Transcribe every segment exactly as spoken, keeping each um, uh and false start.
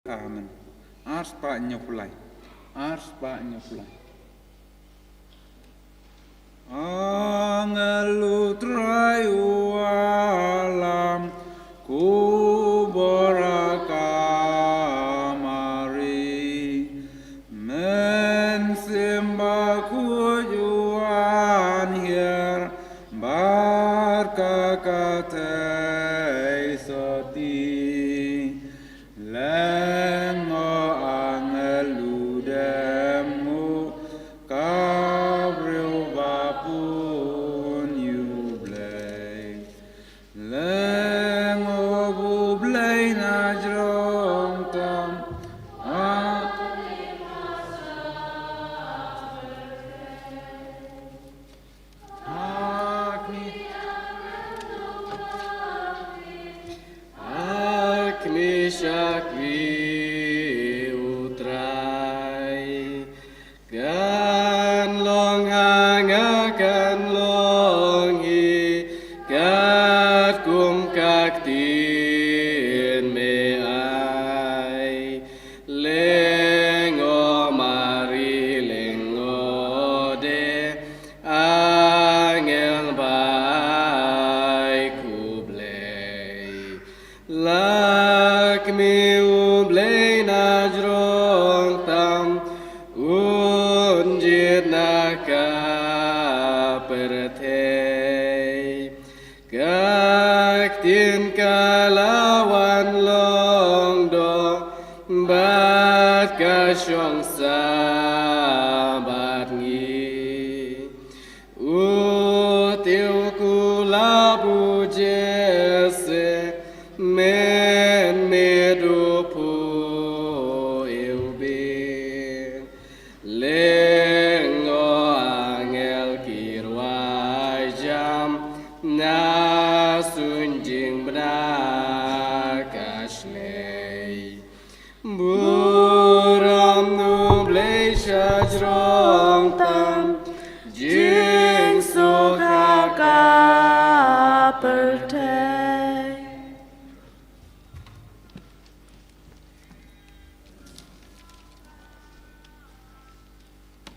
Amen. Ar spah hynñiew phew lai. Ar spah hynñiew phew lai. Angel u Trai u wallam, khubor ha ka Mari. Mynsiem Bakhuid u wan hiar bad ka kynthei sotti. Lyngngoh angel u dem nguh, ka briew ba bun ïa U Blei. Lyngngoh U Blei na jrong tam, ha ha kmie, ha kmie shakri U Trai. Kan long ha nga, kan long hi katkum ka ktien me ai. Lyngngoh Mari, lyngngoh de angel ba ai khublei. La kmie U Blei na jrong tam, un jied na ka pyrthei. Ka ktien ka la wan long doh, bad ka shong sah bad ngi. U tiew kulap u Jesse, mynmiet u phuh iwbih. Lyngngoh angel ki rwai jam, na suiñ jingbna ka shlei. Burom U Blei sha jrong tam, jingsuk ha ka pyrthei.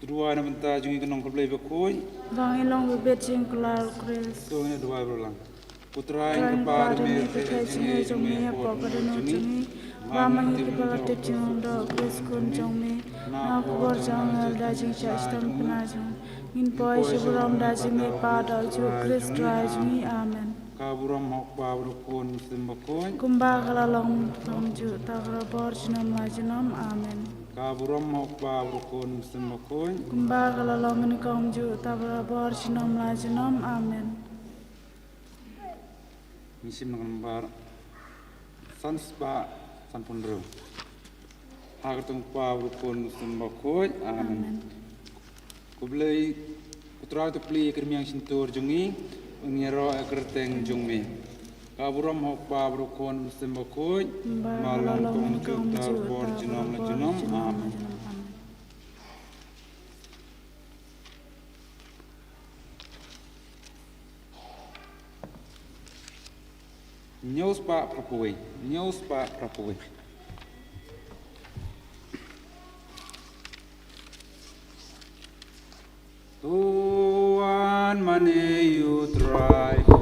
To duwai na bynta jong ngi, ko Nongkynrad Blei bakhuid. Ba ngin long ba bit jingkular U Khrist. To ngin duwai baroh lang. Ko Trai, Trai ngi kyrpad ïa me, pyrkhat jingïeit jong me hapoh ka dohnud jong ngi. Ba ma ngi kiba la tip jingim da U Khrist Khun jong me, na ka khubor jong u angel, da jingshah shitom khynnah jong u, ngin poi sha burom da jingmihpat da u Jisu Khrist Trai jong ngi. Amen. Ka burom ha U Kpa bad U Khun Mynsiem Bakhuid. Kumba ka la long mynta, kumjuh, ta ka bor junom la junom. Amen. Ka burom ha U Kpa bad U Khun Mynsiem Bakhuid. Kumba ka la long mynta, kumjuh, ta ka bor junom la junom. Amen. Ngi shim na ka nambar san spah sanphew hynriew. Ha ka kyrteng U Kpa bad U Khun Mynsiem Bakhuid. Amen. Amen. Ko Blei, ko Trai, to plie ïa ka rmiang shyntur jong ngi, ban ïaroh ïa ka kyrteng jong me. Ka burom ha U Kpa bad U Khun Mynsiem Bakhuid. Kumba ka la long mynta, kumjuh, ta ka bor junom la junom. Amen. Hynñiew spah phra phew wei. Hynñiew spah phra phew wei. To wan mane ïa U Trai, U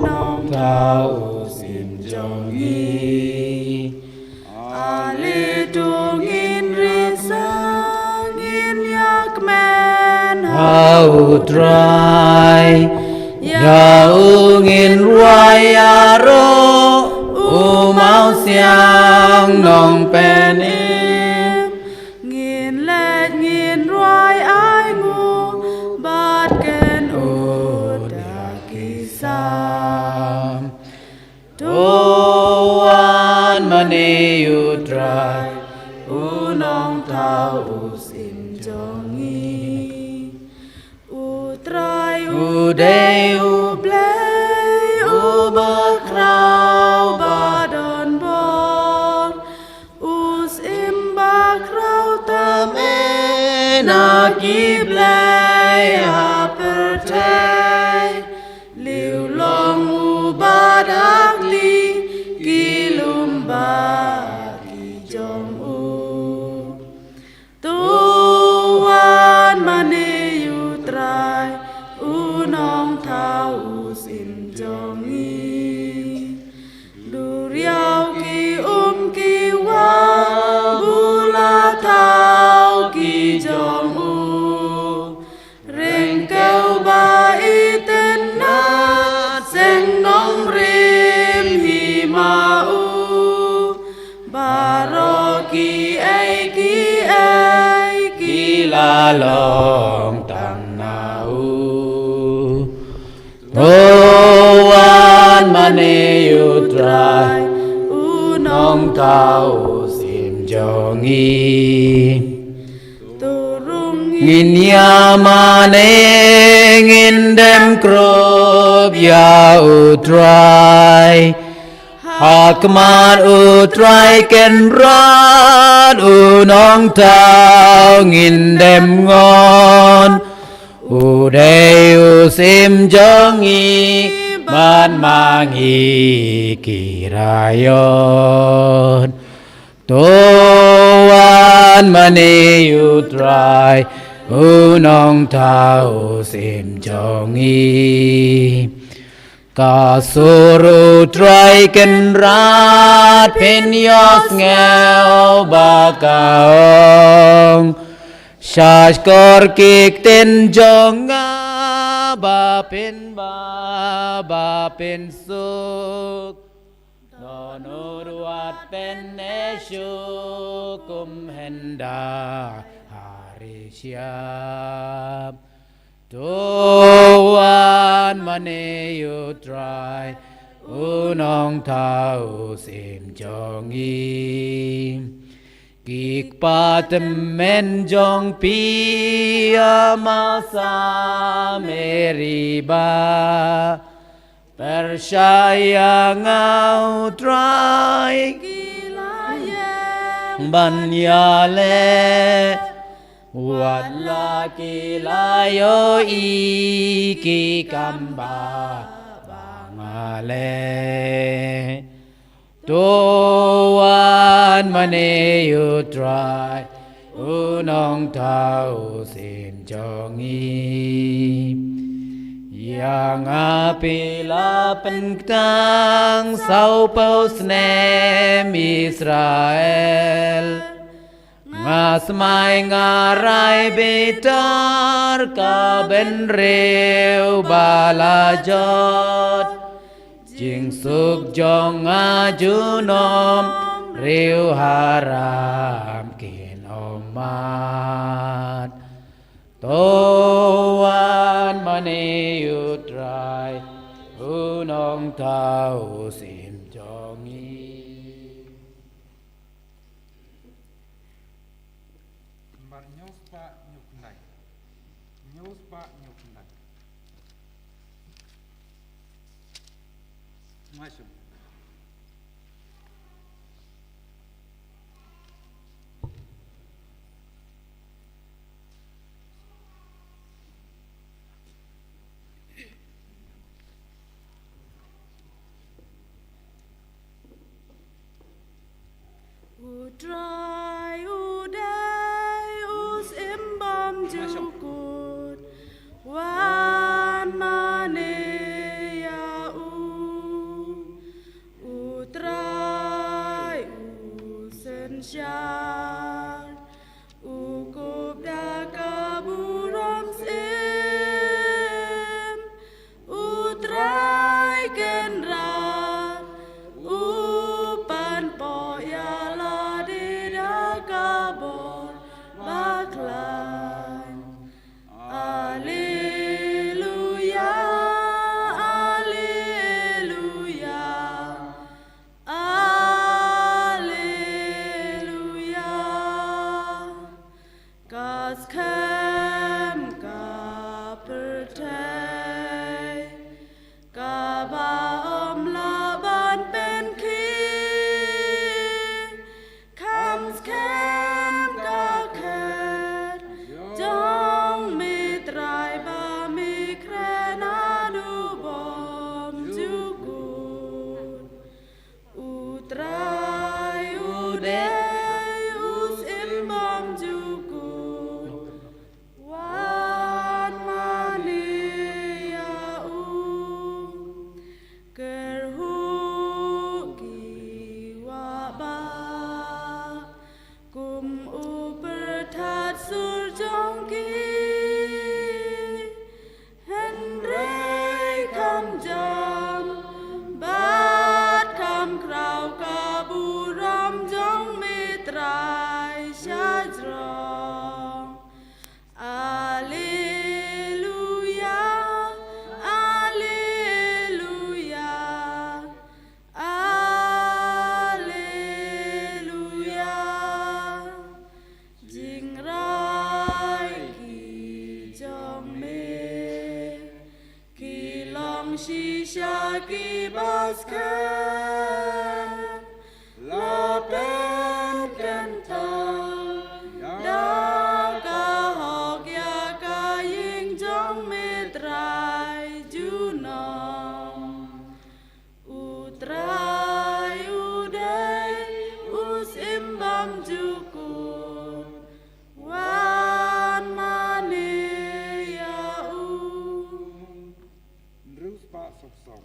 Nongthaw u Syiem jong ngi. Ale to ngin risa, ngin ïakmen ha U Trai. Ïa u ngin rwai ïaroh, u mawsiang nongpynim. Ngin leit ngin rwai ainguh bad kynnoh da ki Salm. To wan mane ïa U Trai, U Nongthaw u Syiem jong ngi. U Trai u dei U Blei uba khraw ba don bor. U Syiem ba khraw tam eh na ki blei ha pyrthei. Lyiur long u bad ha khlieh ki lum bad ki jong. Sim jong ngi. Duriaw ki um ki wah, bula thaw ki jong u. Ryngkew ba itynnad, seng nongrim hi ma u. Baroh ki ei ki ei, ki la long tang na u. To wan mane ïa u Trai, u Nongthaw sim jong ngi. To rung ngin ïa mane, ngin dem krup ïa u Trai. Ha khmat u Trai Kynrad, u Nongthaw ngin dem ngon. U dei u sim jong ngi, bad ma ngi ki raiot. To wan mane ïa u Trai, u Nongthaw sim jong ngi. Ka sur u Trai Kynrad, phin ïohsngew ba ka ong. Sha shkor ki ktien jong nga, ba phin bha, ba phin suk. Dohnud wat phin ïasuk kum hynda ha ri shyiap. To wan mane ïa u Trai, u Nongthaw sim jong ngi. Ki kpa tymmen jong phi ha Masa Meriba. Pyrshah ïa nga u Trai, ki la ïeng ban ïaleh. Wat la ki la ïohi ki kam ba nga leh. To wan mane ïa u Trai, u Nongthaw sim jong ngi. Ïa nga phi la pynkyntang, sawphew snem Israel. Nga smai nga rai bitar, ka bynriew ba la jot. Jingsuk jong nga junom, riew haram kin ym mad. To wan mane ïa u Trai, u Nongthaw sim jong ngi. Namar hynñiew spah hynñiew khyndai. Hynñiew spah hynñiew khyndai. Nga shim. U Trai u dei u symbam jukut, wan mane ïa u. U Trai u synshar, u kup da ka burom syiem. U Trai Kynrad, u pan poh ïa lade da ka bor bakhlaiñ. Alleluia, alleluia. Alleluia. Ka skhem ka pyrthei, kaba ym lah ban pynkhih. Kham skhem ka khet jong me Trai, ba me kren haduh bymjukut. U Trai u dei u symbam jukut, wan mane ïa u. shisha ki baskhem la pynkyntang da ka hok ïa ka ïing jong me Trai junom. U Trai u dei u symbam jukut, wan mane ïa u. Hynriew spah saw phew saw.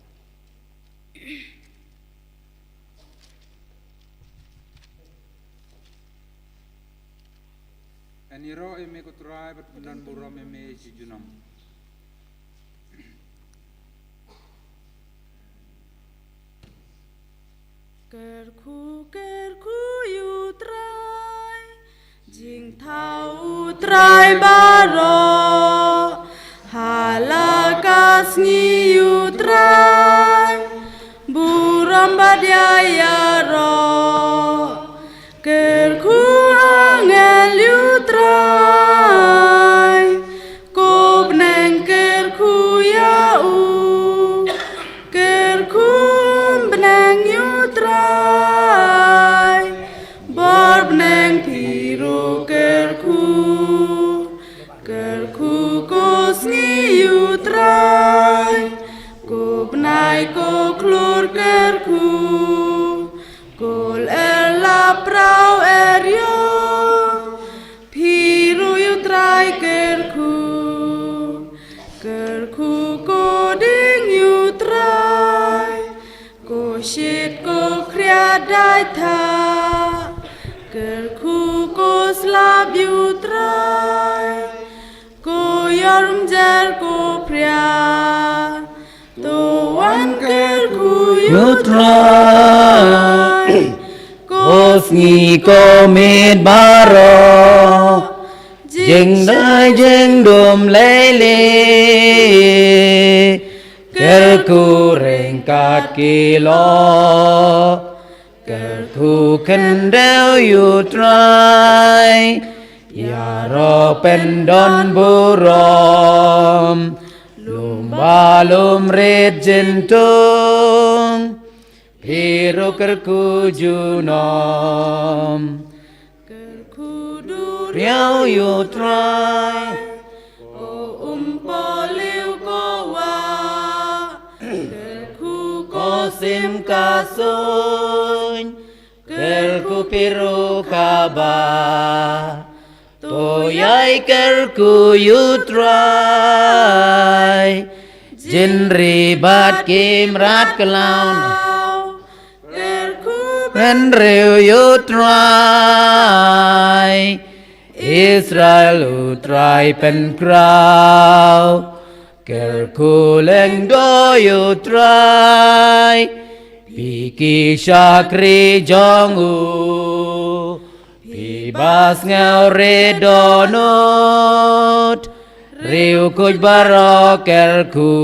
Ngi ïaroh ïa me ko Trai bad pyndonburom ïa me shi junom. Kyrkhu, kyrkhu ïa u Trai, jingthaw u Trai baroh, ha la ka sngi ïa u Trai, burom bad ïaroh. Kyrkhu angel ïa u Trai, ko bneng kyrkhu ïa u. Kyrkhu bneng ïa u Trai, bor bneng phi ruh kyrkhu. Kyrkhu ko sngi ïa u Trai, ko bnai ko khlur kyrkhu. Ko lyer la praw er ïa u, phi ruh ïa u Trai kyrkhu. Kyrkhu ko ding ïa u Trai, ko shit ko khriat dei thah. Kyrkhu ko slap ïa u Trai, ko ïarumjer ko phria. To wan kyrkhu ïa u Trai, ko sngi ko miet baroh, jingdai jingdum lei lei. Kyrkhu ryngkat ki lok, kyrkhu khyndew ïa u Trai, ïaroh pyndonburom, lum ba lum rit jingtung, phi ruh kyrkhu junom. Kyrkhu duriaw ïa u Trai, ko umpohliew ko wah. Kyrkhu ko sim ka suiñ, kyrkhu phi ruh kaba. To ïai kyrkhu ïa u Trai, jingri bad ki mrad khlaw. Kyrkhu hynriew ïa u Trai, Israel u Trai pynkhraw. Kyrkhu lyngdoh ïa u Trai, phi ki shakri jong u. Phi ba sngew rit dohnud, riew khuid baroh kyrkhu.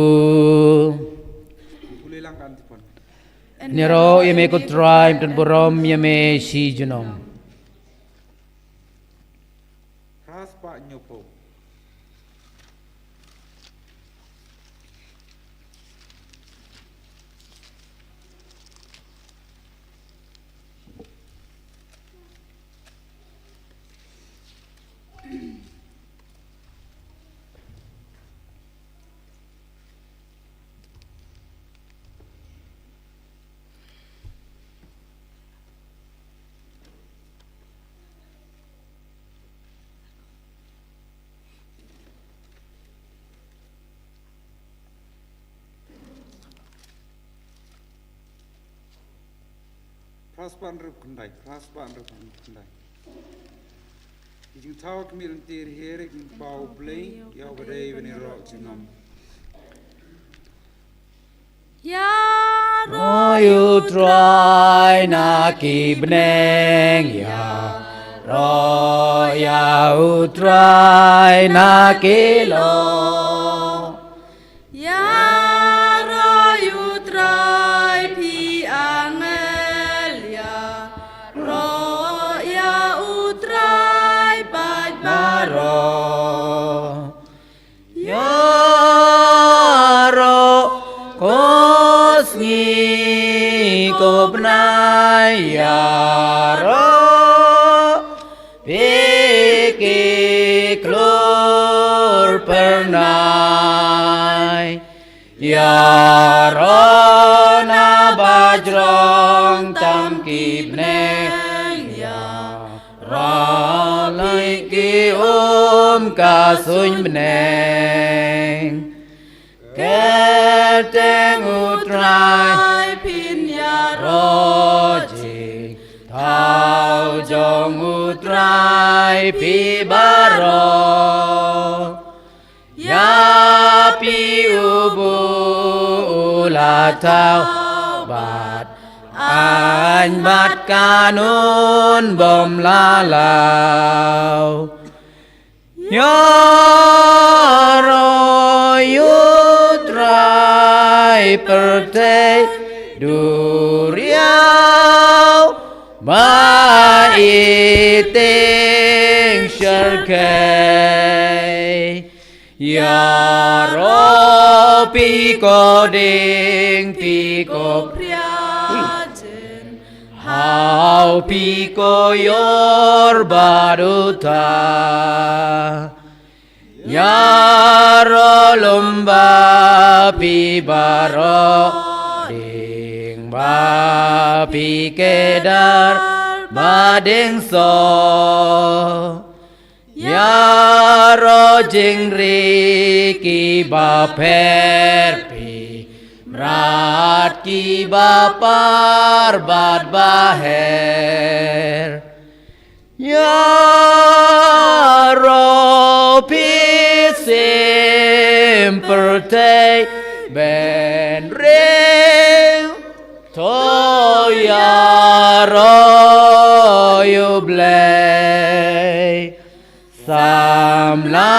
Ngi ïaroh ïa me ko Trai, pyndonburom ïa me shi junom. Phra spah hynñiew phew. Phra spah hynriew khyndai, phra spah hynriew khyndai. Ki jingthaw khmih lynti, hi ri ki jingpaw U Blei ïa u ba dei ban ïaroh junom. Ïaroh ïa u Trai na ki bneng, ïaroh ïa u Trai na ki lok. Ïaroh ïa u Trai phi angel, ïaroh ïa u Trai paid baroh. Ïaroh Sngi ko bnai ïaroh phi ki khlur pyrnai. Ïaroh na ba jrong tam ki bneng. Ïaroh lei ki um ka suiñ bneng. Kyrteng U Trai phin ïaroh jingthaw jong U Trai phi baroh. Ïa phi u buh u la thaw bad aiñ bad kanun bym la law. Ïaroh ïa U Trai pyrthei duriaw ba ïeit shyrkhei. Ïaroh phi ko dieng, phi ko phria jin, hau phi ko ïor bad uta. Ïaroh lum ba phi baroh, dieng ba phi kdar ba dieng soh. Ïaroh jingri ki ba pher, phi mrad ki ba par bad ba her. Ïaroh phi sim pyrthei bynriew, to ïaroh ïa U Blei. Samla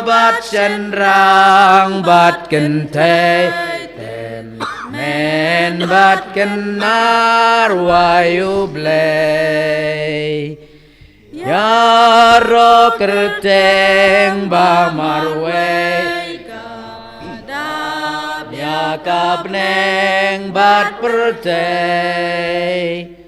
bad shynrang bad kynthei, tymmen bad kynnoh, ïaroh ïa U Blei. Ïaroh kyrteng ba marwei, ka dap ïa ka bneng bad pyrthei.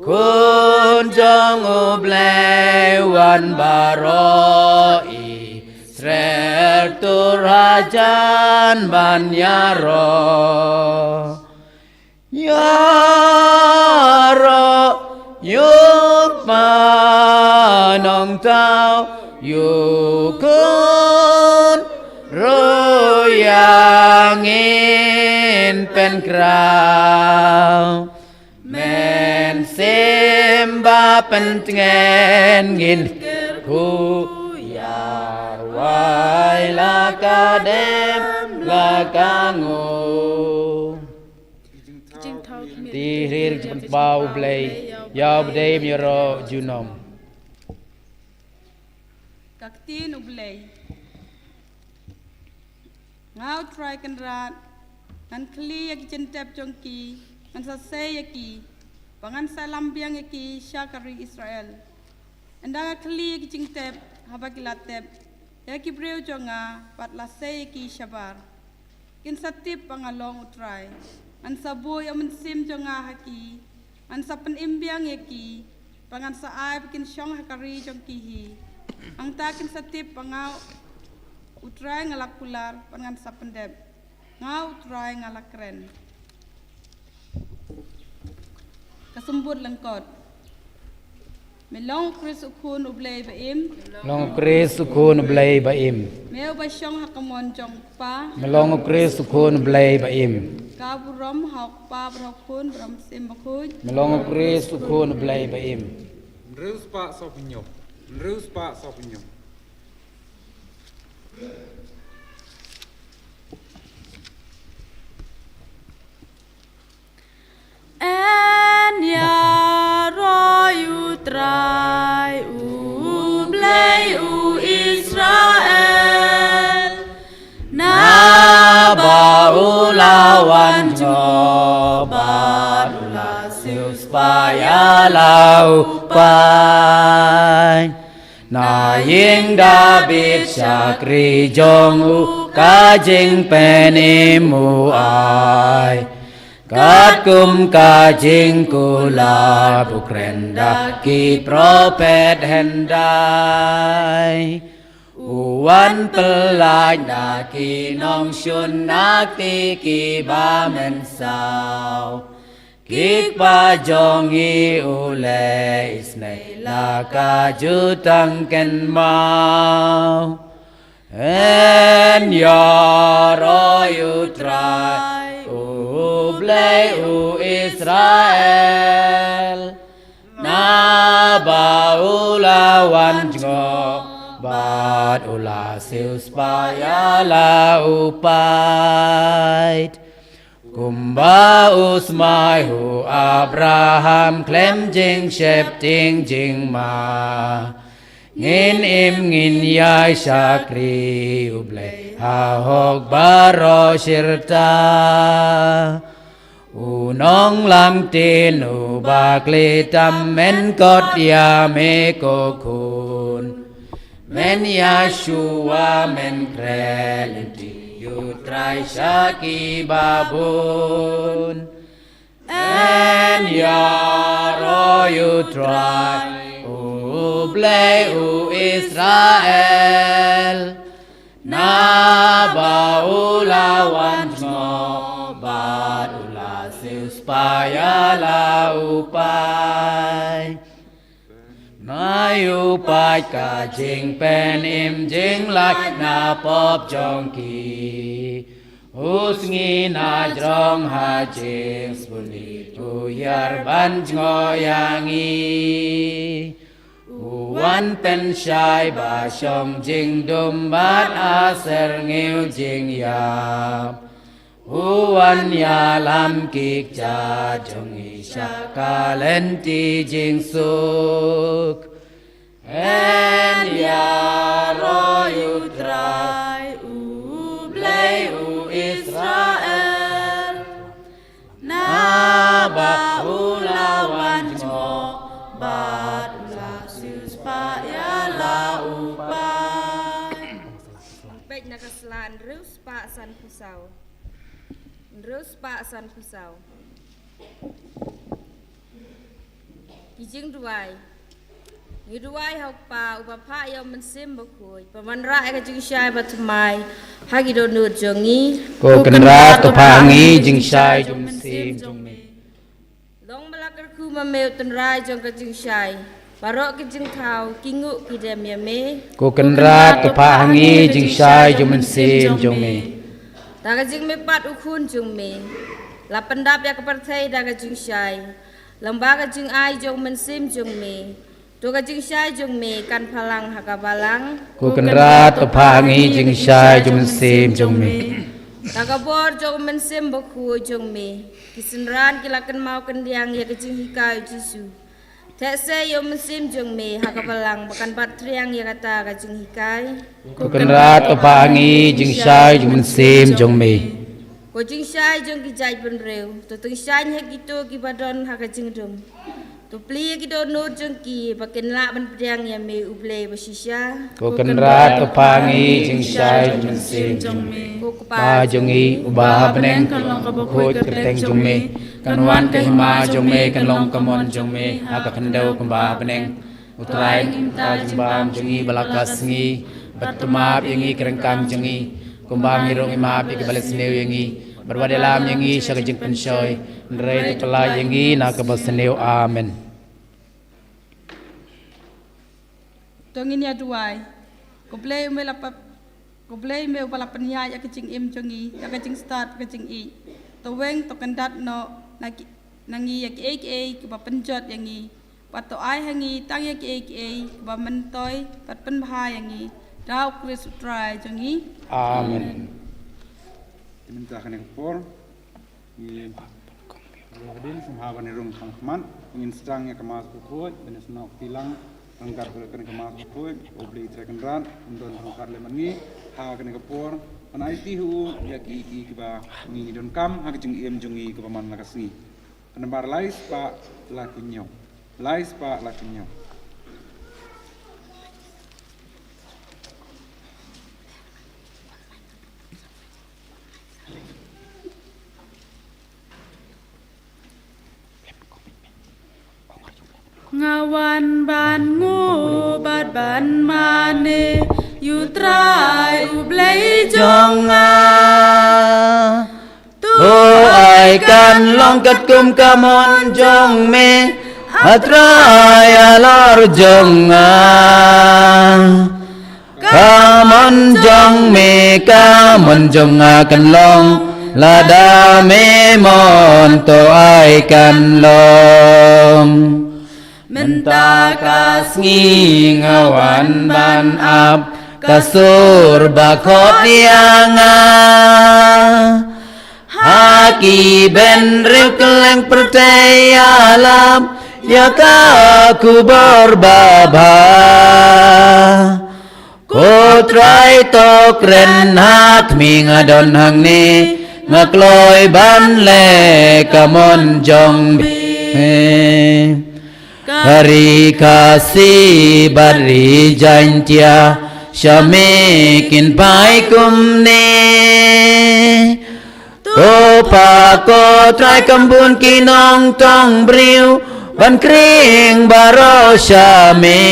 Khun jong U Blei wan baroh, Israel tur hajan ban ïaroh. Ïaroh ïa U Kpa Nongthaw, ïa U Khun ruh ïa ngin pynkhraw. Mynsiem ba pyntngen ngin kyrkhu, ïaroh la ka dem la ka ngum. Jingthaw khmih. Te hynrei jingpynpaw U Blei, ïa U Blei ym ïaroh junom. Ka ktien U Blei. Nga U Trai Kynrad, ngan khlieh ïa ki jingtep jong ki, ngan sa sei ïa ki, bad ngan sa ïalam biang ïa ki sha ka ri Israel. Ynda nga khlieh ïa ki jingtep, haba ki la tep ïa ki briew jong nga, bad la sei ïa ki shabar, kin sa tip ba nga long U Trai. Ngan sa buh ïa U Mynsiem jong nga ha ki, ngan sa pynim biang ïa ki, bad ngan sa ai ba kin shong ha ka ri jong ki hi. Hangta kin sa tip ba nga U Trai nga la kular, bad ngan sa pyndep. Nga U Trai nga la kren. Ka symbood lyngkot. Me long U Khrist U Khun U Blei ba im. Me long U Khrist U Khun U Blei ba im. Me uba shong ha ka mon jong U Kpa. Me long U Khrist U Khun U Blei ba im. Ka burom ha U Kpa bad ha U Khun bad ha U Mynsiem Bakhuid. Me long U Khrist U Khun U Blei ba im. Hynriew spah sawphew hynñiew. Hynriew spah sawphew hynñiew. Yn ïaroh ïa U Trai U Blei U Israel, naba u la wan jngoh bad u la siewspah ïa la u paid. Na ïing Dabid shakri jong u ka jingpynim u ai. Katkum ka jingkular u kren da ki prophet hyndai, u wan pyllait na ki nongshun na kti kiba mynsaw. Ki kpa jong ngi u leh isynei la ka jutang kynmaw. Yn ïaroh ïa u Trai, u Blei u Israel. Naba u la wan jngoh bad u la siewspah ïa la u paid. Kumba u smai ha u Abraham khlem jingsheptieng jingma. Ngin im ngin ïai shakri u Blei ha hok baroh shirta. U nonglamktien uba khlem tam, men kot ïa me ko khun. Men ïa shuwa men kren lynti ïa u Trai sha kiba bun. Yn ïaroh ïa u Trai, u Blei u Israel. Naba u la wan jngoh bad u la siewspah ïa la u paid. Nai u paid ka jingpynim jinglait na pop jong ki. U sngi na jrong ha jingsngewbha u ïar ban jngoh ïa ngi. U wan pynshai ba shong jingdum bad ha syrngiew jingïap. U wan ïalam ki kjat jong ngi sha ka lynti jingsuk. Yn ïaroh ïa u Trai, u Blei u Israel. Naba u la wan jngoh bad u la siewspah ïa la u paid. Peit na ka sla hynriew spah sanphew saw. Hynriew spah sanphew saw. Ki jingduwai. Ngi duwai ha u Kpa uba phah ïa u Mynsiem Bakhuid, ba wanrah ïa ka jingshai ba thymmai ha ki dohnud jong ngi. Ko Kynrad, to phah ha ngi jingshai jong u Mynsiem jong me. Long ba la kyrkhu ma me u tynrai jong ka jingshai. Baroh ki jingthaw ki nguh ki dem ïa me. Ko Kynrad, to phah ha ngi jingshai jong u Mynsiem jong me. Da ka jingmihpat u Khun jong me, la pyndap ïa ka pyrthei da ka jingshai. Lyngba ka jingai jong u Mynsiem jong me, to ka jingshai jong me kan phalang ha ka balang. Ko Kynrad, to phah ha ngi jingshai jong u Mynsiem jong me. Da ka bor jong u Mynsiem Bakhuid jong me, ki synran ki la kynmaw kyndiang ïa ka jinghikai u Jisu. Theh se ïa u Mynsiem jong me ha ka balang ba kan bat triang ïa kata ka jinghikai. Ko Kynrad, to phah ha ngi jingshai jong u Mynsiem jong me. Ko jingshai jong ki jaitbynriew, to tyngshaiñ ha kito kiba don ha ka jingdum. To plie ïa ki dohnud jong ki ba kin lah ban pdiang ïa me u Blei bashisha. Ko Kynrad, to phah ha ngi jingshai jong u Mynsiem jong me. Ko Kpa jong ngi uba ha bneng, kan long kaba khuid ka kyrteng jong me. Kan wan ka hima jong me, kan long ka mon jong me ha ka khyndew kumba ha bneng. U Trai, ngim ta jingbam jong ngi ba la ka sngi, bad to map ïa ngi ki ryngkang jong ngi, kumba ngi ruh ngi map ïa kiba leh sniew ïa ngi, bad wat ïalam ïa ngi sha ka jingpynshoi, hynrei to pyllait ïa ngi na kaba sniew. Amen. To ngin ïa duwai. Ko Blei me la pap Ko Blei me uba la pynïaid ïa ka jingim jong ngi da ka jingstad ka jingïeit. To weng to kyndat noh na ki, na ngi ïa kiei kiei kiba pynjot ïa ngi. Bad to ai ha ngi tang ïa kiei kiei kiba myntoi bad pynbha ïa ngi. Da u Khrist u Trai jong ngi. Amen. Te mynta kane ka por, ngi ruh hadien sngewbha ban ïarung kham khmat, ngin sdang ïa ka Mass bakhuid, ban ïasnoh kti lang ryngkat bad kane ka Mass bakhuid. U Blei Trai Kynrad un don ryngkat lem bad ngi ha kane ka por, ban aiti ha u ïa ki, ki, kiba ngi donkam ha ka jingim jong ngi kaba man la ka sngi. Ka nambar lai spah laiphew hynñiew. Lai spah laiphew hynñiew. Nga wan ban nguh bad ban mane ïa u Trai u Blei jong nga. To ai kan long katkum ka mon jong me, a Trai halor jong nga. Ka mon jong me, ka mon jong nga kan long, lada me mon to ai kan long. Mynta ka sngi nga wan ban ap ka sur ba khot ïa nga. Ha ki bynriew kylleng pyrthei ïalap ïa ka khubor babha. Ko Trai to kren ha khmih, nga don hangne, nga kloi ban leh ka mon jong me. Ka ri Khasi bad ri Jaintia, sha me kin phai kumne. To pha ko Trai kham bun ki nongtong briew ban khring baroh sha me.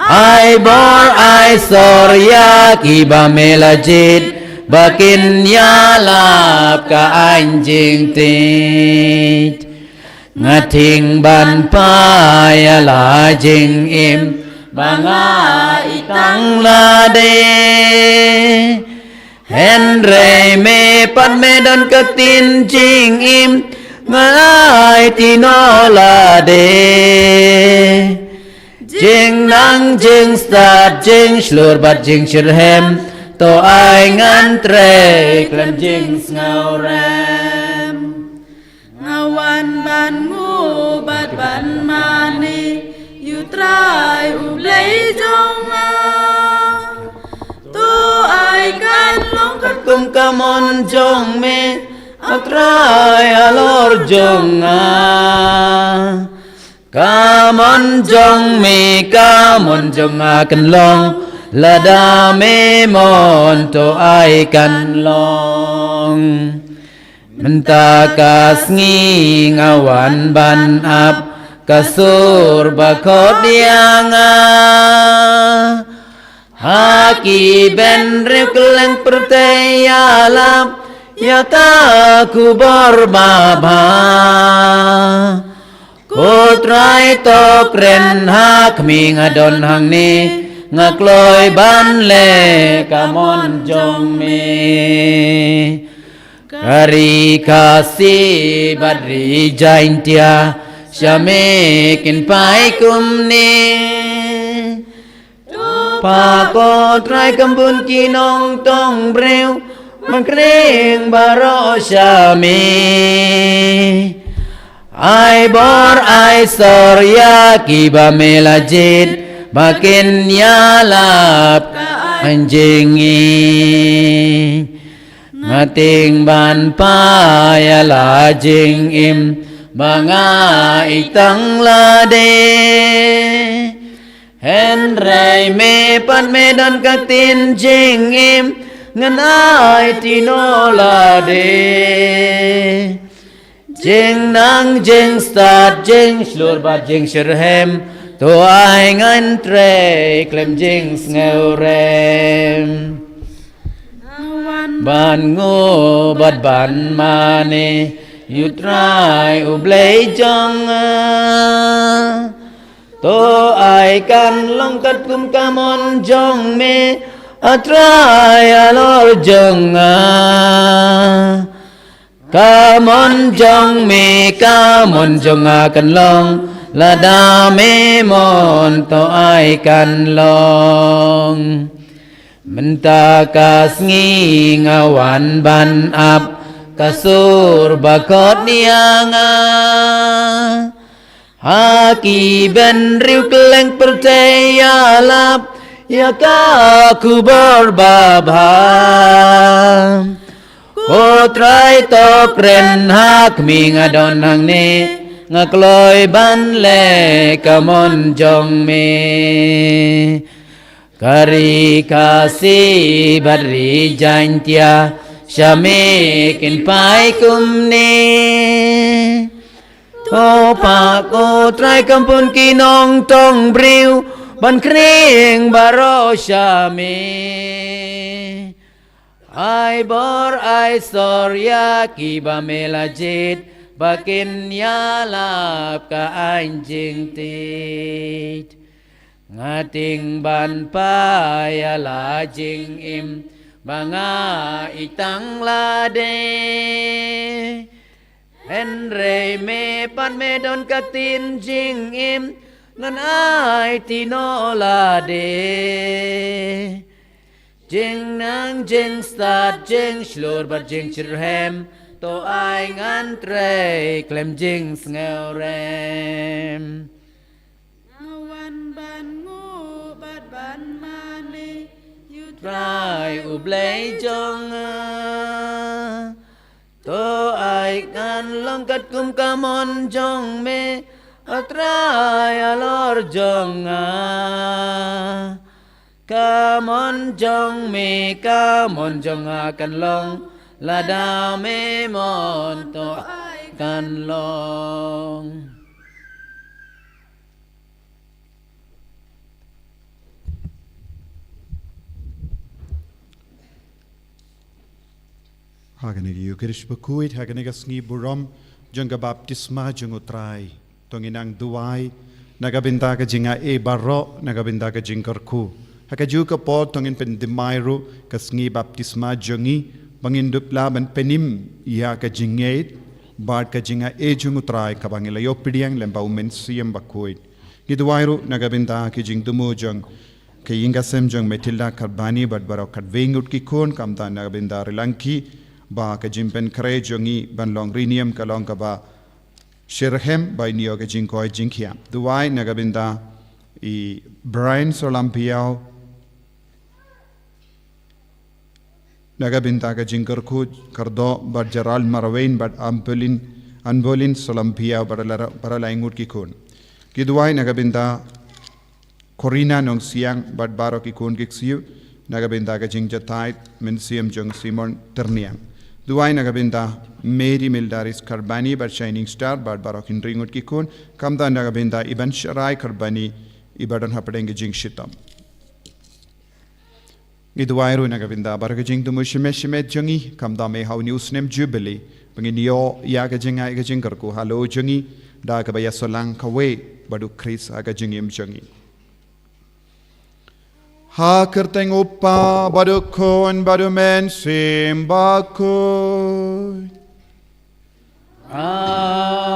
Ai bor ai sor ïa ki ba me la jied, ba kin ïalap ka aiñ jingtied. Nga tieng ban phai ïa la jingim ba nga ïeit tang lade. Hynrei me pat me don ka ktien jingim, nga aiti noh lade. Jingnang jingstad jingshlur bad jingshitrhem, to ai ngan trei khlem jingsngewrem. Nga wan ban nguh bad ban mane ïa u Trai u Blei jong nga. To ai kan long katkum ka mon jong me, a Trai halor jong nga. Ka mon jong me, ka mon jong nga kan long, lada me mon to ai kan long. Mynta ka sngi nga wan ban ap ka sur ba khot ïa nga. Ha ki bynriew kylleng pyrthei ïalap ïa ka khubor babha. Ko Trai to kren ha khmih, nga don hangne, nga kloi ban leh ka mon jong me. Ka ri Khasi bad ri Jaintia, sha me kin phai kumne. To pha ko Trai kham bun ki nongtong briew ban khring baroh sha me. Ai bor ai sor ïa ki ba me la jied, ba kin ïalap ka aiñ jingim. Nga tieng ban phai ïa la jingim ba nga ïeit tang lade. Hynrei me pat me don ka ktien jingim, ngan aiti noh lade. Jingnang jingstad jingshlur bad jingshitrhem, to ai ngan trei khlem jingsngewrem. Ban nguh bad ban mane ïa u Trai u Blei jong nga. To ai kan long katkum ka mon jong me, a Trai halor jong nga. Ka mon jong me, ka mon jong nga kan long, lada me mon to ai kan long. Mynta ka sngi nga wan ban ap ka sur ba khot ïa nga. Ha ki bynriew kylleng pyrthei ïalap ïa ka khubor babha. Ko Trai to kren ha khmih, nga don hangne, nga kloi ban leh ka mon jong me. Ka ri Khasi bad ri Jaintia, sha me kin phai kumne. To phah ko Trai kham pun ki nongtong briew ban khring baroh sha me. Ai bor ai sor ïa kiba me la jied ba kin ïalap ka aiñ jingtied. Nga tieng ban phai ïa la jingim ba nga ïeit tang lade. Hynrei me pat me don ka ktien jingim, ngan aiti noh lade. Jingnang jingstad jingshlur bad jingshitrhem, to ai ngan trei khlem jingsngewrem. Nga wan ban nguh bad ban mane ïa u Trai u Blei jong nga. To ai ngan long katkum ka mon jong me, a Trai halor jong nga. Ka mon jong me, ka mon jong nga kan long, lada me mon to ai kan long. Ha kane ka Eucharist bakhuid, ha kane ka sngi burom jong ka baptisma jong u Trai, to ngin nang duwai na ka bynta ka jingai baroh, na ka bynta ka jingkyrkhu. Ha kajuh ka por to ngin pyndem ruh ka sngi baptisma jong ngi, ba ngin dup lah ban pynim ïa ka jingngeit bad ka jingai jong u Trai kaba ngi la ïoh pdiang lem bad u Mynsiem Bakhuid. Ngi duwai ruh na ka bynta ki jingthmu jong ka ïing ka sem jong Matilda Kharbani bad baroh khatwei ngut ki khun, khamtam na ka bynta Rilangki, ba ka jingpynkhreh jong ngi ban long riewniam ka long kaba shitrhem bad ngi ïoh ka jingkoit jingkhiah. Duwai na ka bynta i Brian Solampiau, na ka bynta ka jingkyrkhu kyrdoh bad Gerald Marwein bad Ampolin, Anbolin Solampiau bad la, bad la ngut ki khun. Ngi duwai na ka bynta Corina Nongsiang bad baroh ki khun ki ksiew, na ka bynta ka jingjahthait mynsiem jong Simon Tyrniang. Duwai na ka bynta Mary Mildaris Kharbani bad Shining Star bad baroh hynriew ngut ki khun, khamtam na ka bynta i Bansharai Kharbani, iba don hapdeng ka jingshitom. Ngi duwai ruh na ka bynta baroh ka jingthmu shimet shimet jong ngi, khamtam ha une u snem Jubilee, ba ngin ïoh ïa ka jingai ka jingkyrkhu halor jong ngi, da kaba ïasyllok kawei bad u Khrist ha ka jingim jong ngi. Ha ka kyrteng u Kpa bad u Khun bad u Mynsiem Bakhuid. Amen.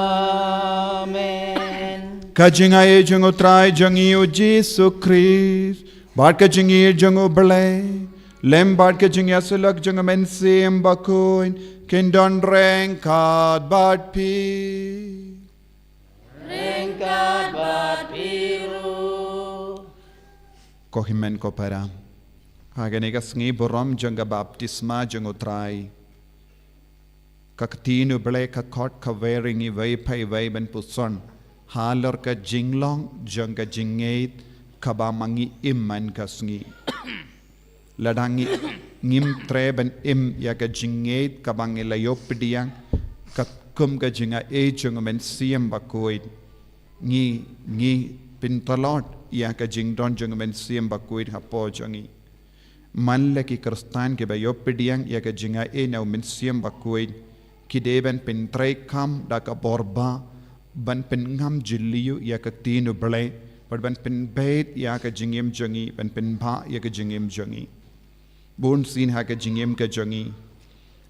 Ka jingai jong u Trai jong ngi u Jisu Khrist, bad ka jingïeit jong u Blei, lem bad ka jingïasyllok jong u Mynsiem Bakhuid, kin don ryngkat bad phi. Ryngkat bad phi ruh. Ko hynmen ko para, ha kane ka sngi burom jong ka baptisma jong u Trai, ka ktien u Blei ka khot kawei ïa ngi iwei pa iwei ban puson halor ka jinglong jong ka jingngeit kaba ma ngi im man ka sngi. Lada ngi, ngim treh ban im ïa ka jingngeit kaba ngi la ïoh pdiang katkum ka jingai jong u Mynsiem Bakhuid, ngi, ngi pyntlot ïa ka jingdon jong u Mynsiem Bakhuid hapoh jong ngi. Man la ki Khristan kiba ïoh pdiang ïa ka jingai na u Mynsiem Bakhuid, ki dei ban pyntreikam da ka bor bha ban pynngam jylliew ïa ka ktien u Blei, bad ban pynbeit ïa ka jingim jong ngi, ban pynbha ïa ka jingim jong ngi. Bunsien ha ka jingim ka jong ngi,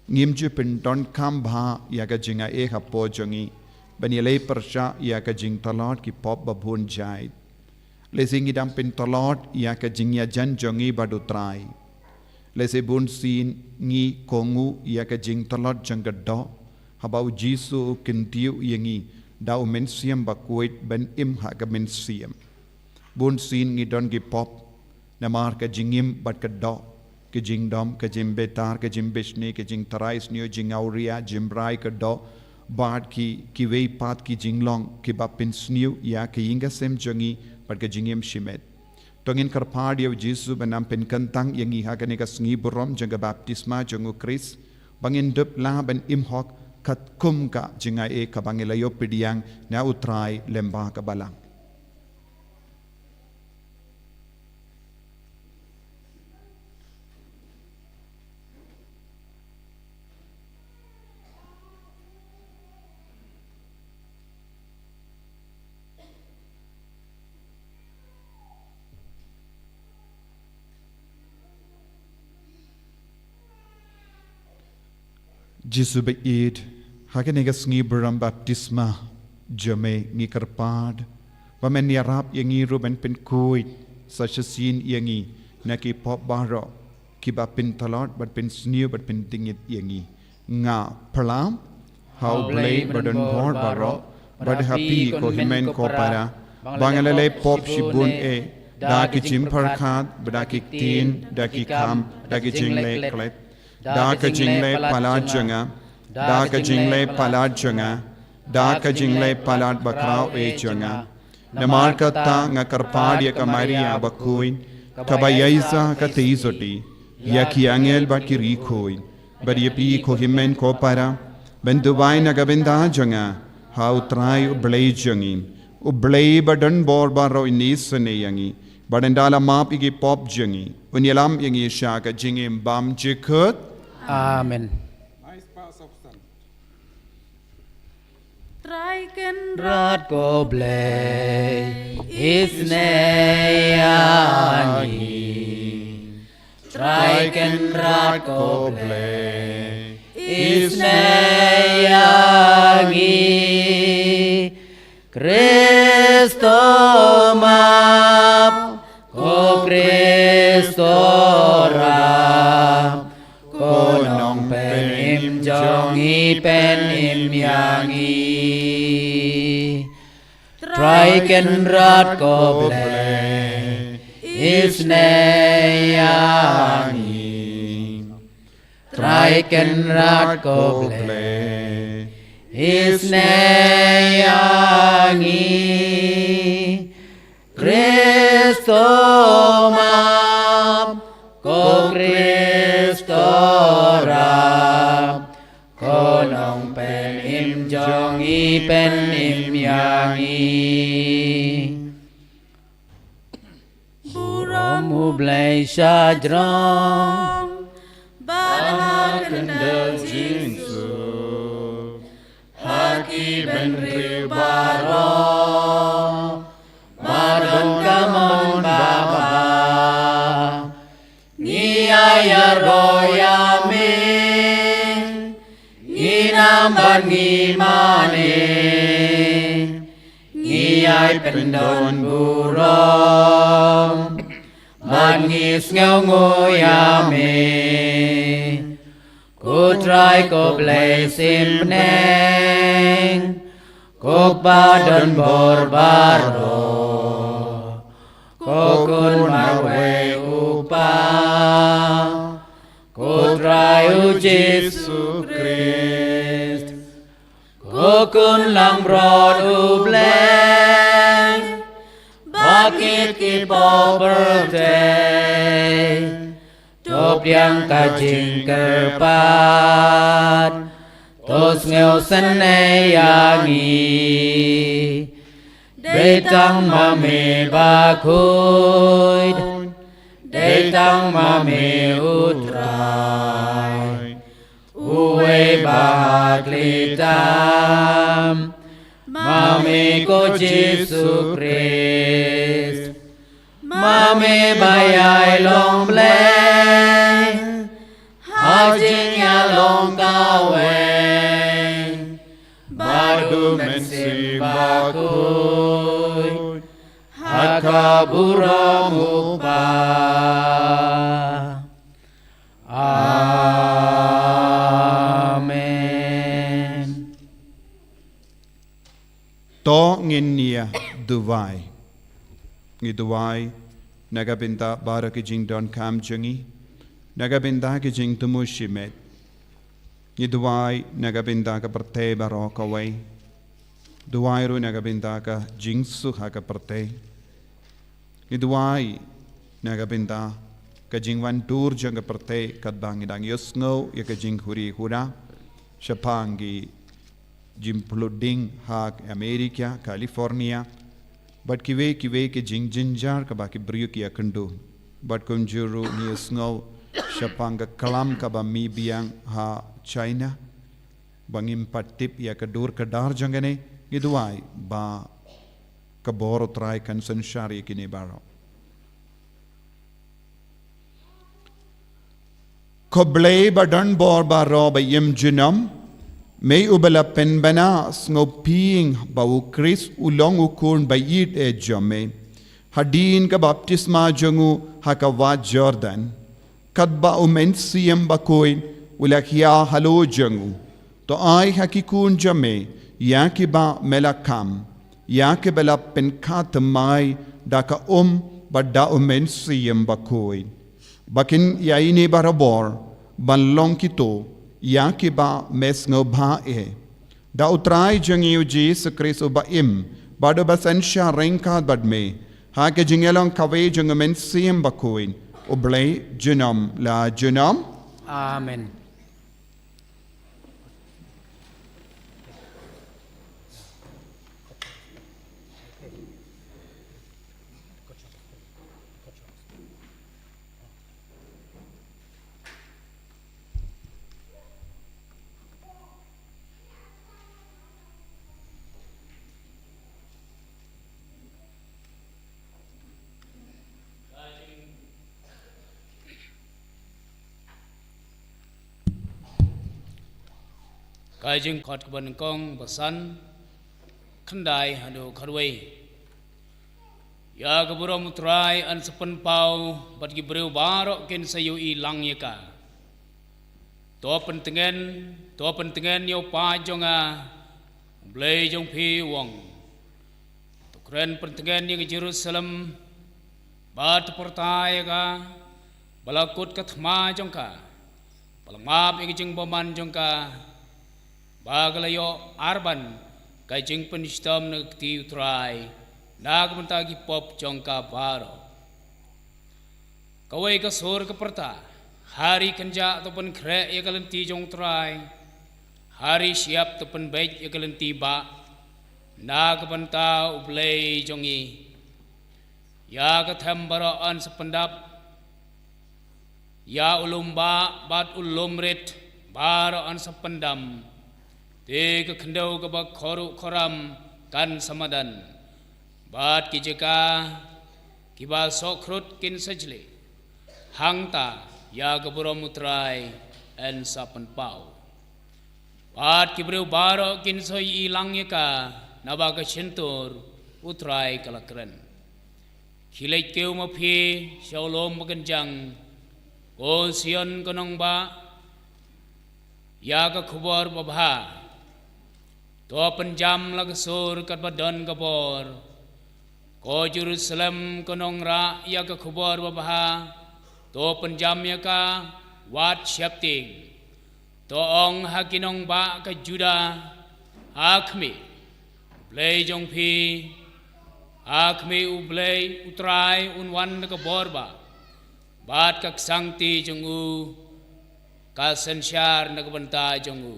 ngim ju pyndonkam bha ïa ka jingai hapoh jong ngi ban ïaleh pyrshah ïa ka jingtlot ki pop ba bun jait. Lehse ngi dang pyntlot ïa ka jingïajan jong ngi bad u Trai. Lehse bunsien ngi kohnguh ïa ka jingtlot jong ka doh, haba u Jisu u kyntiew ïa ngi da u Mynsiem Bakhuid ban im ha ka mynsiem. Bunsien ngi don ki pop namar ka jingim bad ka doh, ka jingdom, ka jingbitar, ka jingbishni, ka jingtharai sniew, jingawria, jingmrai ka doh, bad ki, kiwei pat ki jinglong kiba pynsniew ïa ka ïing ka sem jong ngi bad ka jingim shimet. To ngin kyrpad ïa u Jisu ban nang pynkyntang ïa ngi ha kane ka sngi burom jong ka baptisma jong u Khrist, ba ngin dup lah ban im hok katkum ka jingai e kaba ngi la ïoh pdiang na U Trai lyngba ka Balang. Jisu baieit, ha kane ka sngi burom baptisma jong me ngi kyrpad ba men ïarap ïa ngi ruh ban pynkhuid sa shisien ïa ngi na ki pop baroh kiba pyntlot bad pynsniew bad pyndingit ïa ngi. Nga pyrshang ha U Blei badonbor baroh bad ha phi ko hynmen ko para ba nga la leh pop shibun eh, da ki jingpyrkhat bad da ki ktien, da ki kam, da ki jingleh klet, da ka jingleh palat jong nga, da ka jingleh palat jong nga, da ka jingleh palat bakhraw eh jong nga. Namar kata nga kyrpad ïa ka Maria bakhuid kaba ïaisah ka theisotti, ïa ki angel bad ki riewkhuid, bad ïa phi ko hynmen ko para ban duwai na ka bynta jong nga ha U Trai U Blei jong ngi. U Blei badonbor baroh un isynei ïa ngi bad un da la map ïa ki pop jong ngi, un ïalam ïa ngi sha ka jingim bymjukut. Amen. Trai Kynrad ko Blei isynei ïa ngi. Trai Kynrad ko Blei isynei ïa ngi. Kristo map, ko Kristo rap, ko nongpynim jong ngi pynim ïa ngi. Trai Kynrad ko Blei isynei ïa ngi. Trai Kynrad ko Blei isynei ïa ngi. Kristo map, ko Kristo rap, ko nongpynim jong ngi pynim ïa ngi. Burom U Blei shajrong bad ha kyndal jingsuk ha ki bynriew baroh ba don ka mon babha. Ngi ai ïaroh ïa me, ngi nam bad ngi mane, ngi ai pyndonburom bad ngi sngewnguh ïa me. Ko Trai ko Blei symneng, ko kpa donbor baroh, ko khun marwei u Kpa, ko Trai U Jisu Khrist, ko khun langbrot U Blei, ba kit ki pop pyrthei, to pdiang ka jingkyrpad, to sngewsynei ïa ngi. Dei tang ma me bakhuid, dei tang ma me U Trai, uwei ba ha khlieh tam, ma me ko Jisu Khrist, ma me ba ïai long Blei ha jingïalong kawei bad U Mynsiem Bakhuid, ha ka burom U Kpa. Amen. To ngin ïa duwai. Ngi duwai na ka bynta baroh ki jingdonkam jong ngi, na ka bynta ki jingthmu shimet. Ngi duwai na ka bynta ka pyrthei baroh kawei. Duwai ruh na ka bynta ka jingsuk ha ka pyrthei. Ngi duwai na ka bynta ka jingwan dur jong ka pyrthei katba ngi dang ïohsngew ïa ka jinghuri hura. shaphang ki jingpludding ha Amerika, California, bad kiwei kiwei ki jingjynjar kaba ki briew ki ïakynduh. Bad kumjuh ruh ngi ïohsngew shaphang ka klam kaba mih biang ha China, ba ngim pat tip ïa ka dur ka dar jong kane. Ngi duwai ba ka bor U Trai kan synshar ïa kine baroh. Ko Blei ba don bor baroh ba im junom, me uba la pynbna sngewbha ba U Khrist u long u khun ba ïeit eh jong me, hadien ka baptisma jong u ha ka wah Jordan, katba U Mynsiem Bakhuid u la khia halor jong u. To ai ha ki khun jong me ïa kiba me la kham, ïa kiba la pynkhadduh mai da ka um bad da U Mynsiem Bakhuid, ba kin ïa ine barabor ban long kito ïa kiba me sngewbha eh. Da U Trai jong ngi U Jisu Khrist uba im bad uba synshar ryngkat bad me, ha ka jingïalong kawei jong U Mynsiem Bakhuid, U Blei junom la junom. Amen. Ka jingkhot kaba nyngkong, ba san, khyndai haduh khatwei. Ïa ka burom U Trai yn sa pynpaw bad ki briew baroh kin sa ïohi lang ïa ka. To pyntngen, to pyntngen ïa U Kpa jong nga, U Blei jong phi u ong. To kren pyntngen ïa ka Jerusalem, bad to pyrta ïa ka ba la kut ka thma jong ka, ba la map ïa ka jingbymman jong ka, ba ka la ïoh arban ka jingpynshitom na ka kti U Trai na ka bynta ki pop jong ka baroh. Kawei ka sur ka pyrta, ha ri kynjah to pynkhreh ïa ka lynti jong U Trai, ha ri shyiap to pynbeit ïa ka lynti bah na ka bynta U Blei jong ngi. Ïa ka them baroh yn sa pyndap, ïa u lum bah bad u lum rit baroh yn sa pyndam. Te ka khyndew kaba khor ruh khor ram kan sa madan, bad ki jaka kiba sohkhrut kin sa jlih. Hangta ïa ka burom U Trai yn sa pynpaw. Bad ki briew baroh kin sa ïohi lang ïa ka, naba ka shyntur U Trai ka la kren. Khie leit kiew ma phi sha u lum ba kynjang, ko Sion ka nongbah, ïa ka khubor babha. To pynjam la ka sur katba don ka bor. Ko Jerusalem ka nongrah ïa ka khubor babha, to pynjam ïa ka, wat sheptieng. To ong ha ki nongbah ka Judah, ha khmih, U Blei jong phi, ha khmih U Blei U Trai un wan da ka bor bah, bad ka ksangti jong u ka synshar na ka bynta jong u.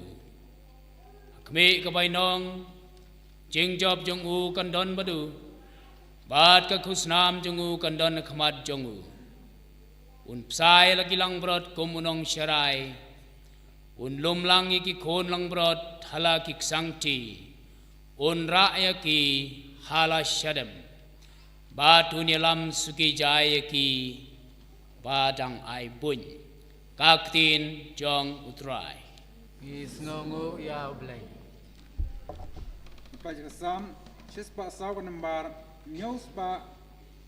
Ha khmih ka bainong, jingjop jong u kan don bad u, bad ka khusnam jong u kan don ha khmat jong u. Un bsa ïa la ki langbrot kum u nongsharai, un lum lang ïa ki khun langbrot ha la ki ksangti, un rah ïa ki ha la shadem, bad un ïalam suki jai ïa ki ba dang ai buiñ. Ka ktien jong U Trai. Ngi sngewnguh ïa U Blei. Page ka Salm shispah saw ka nambar hynñiew spah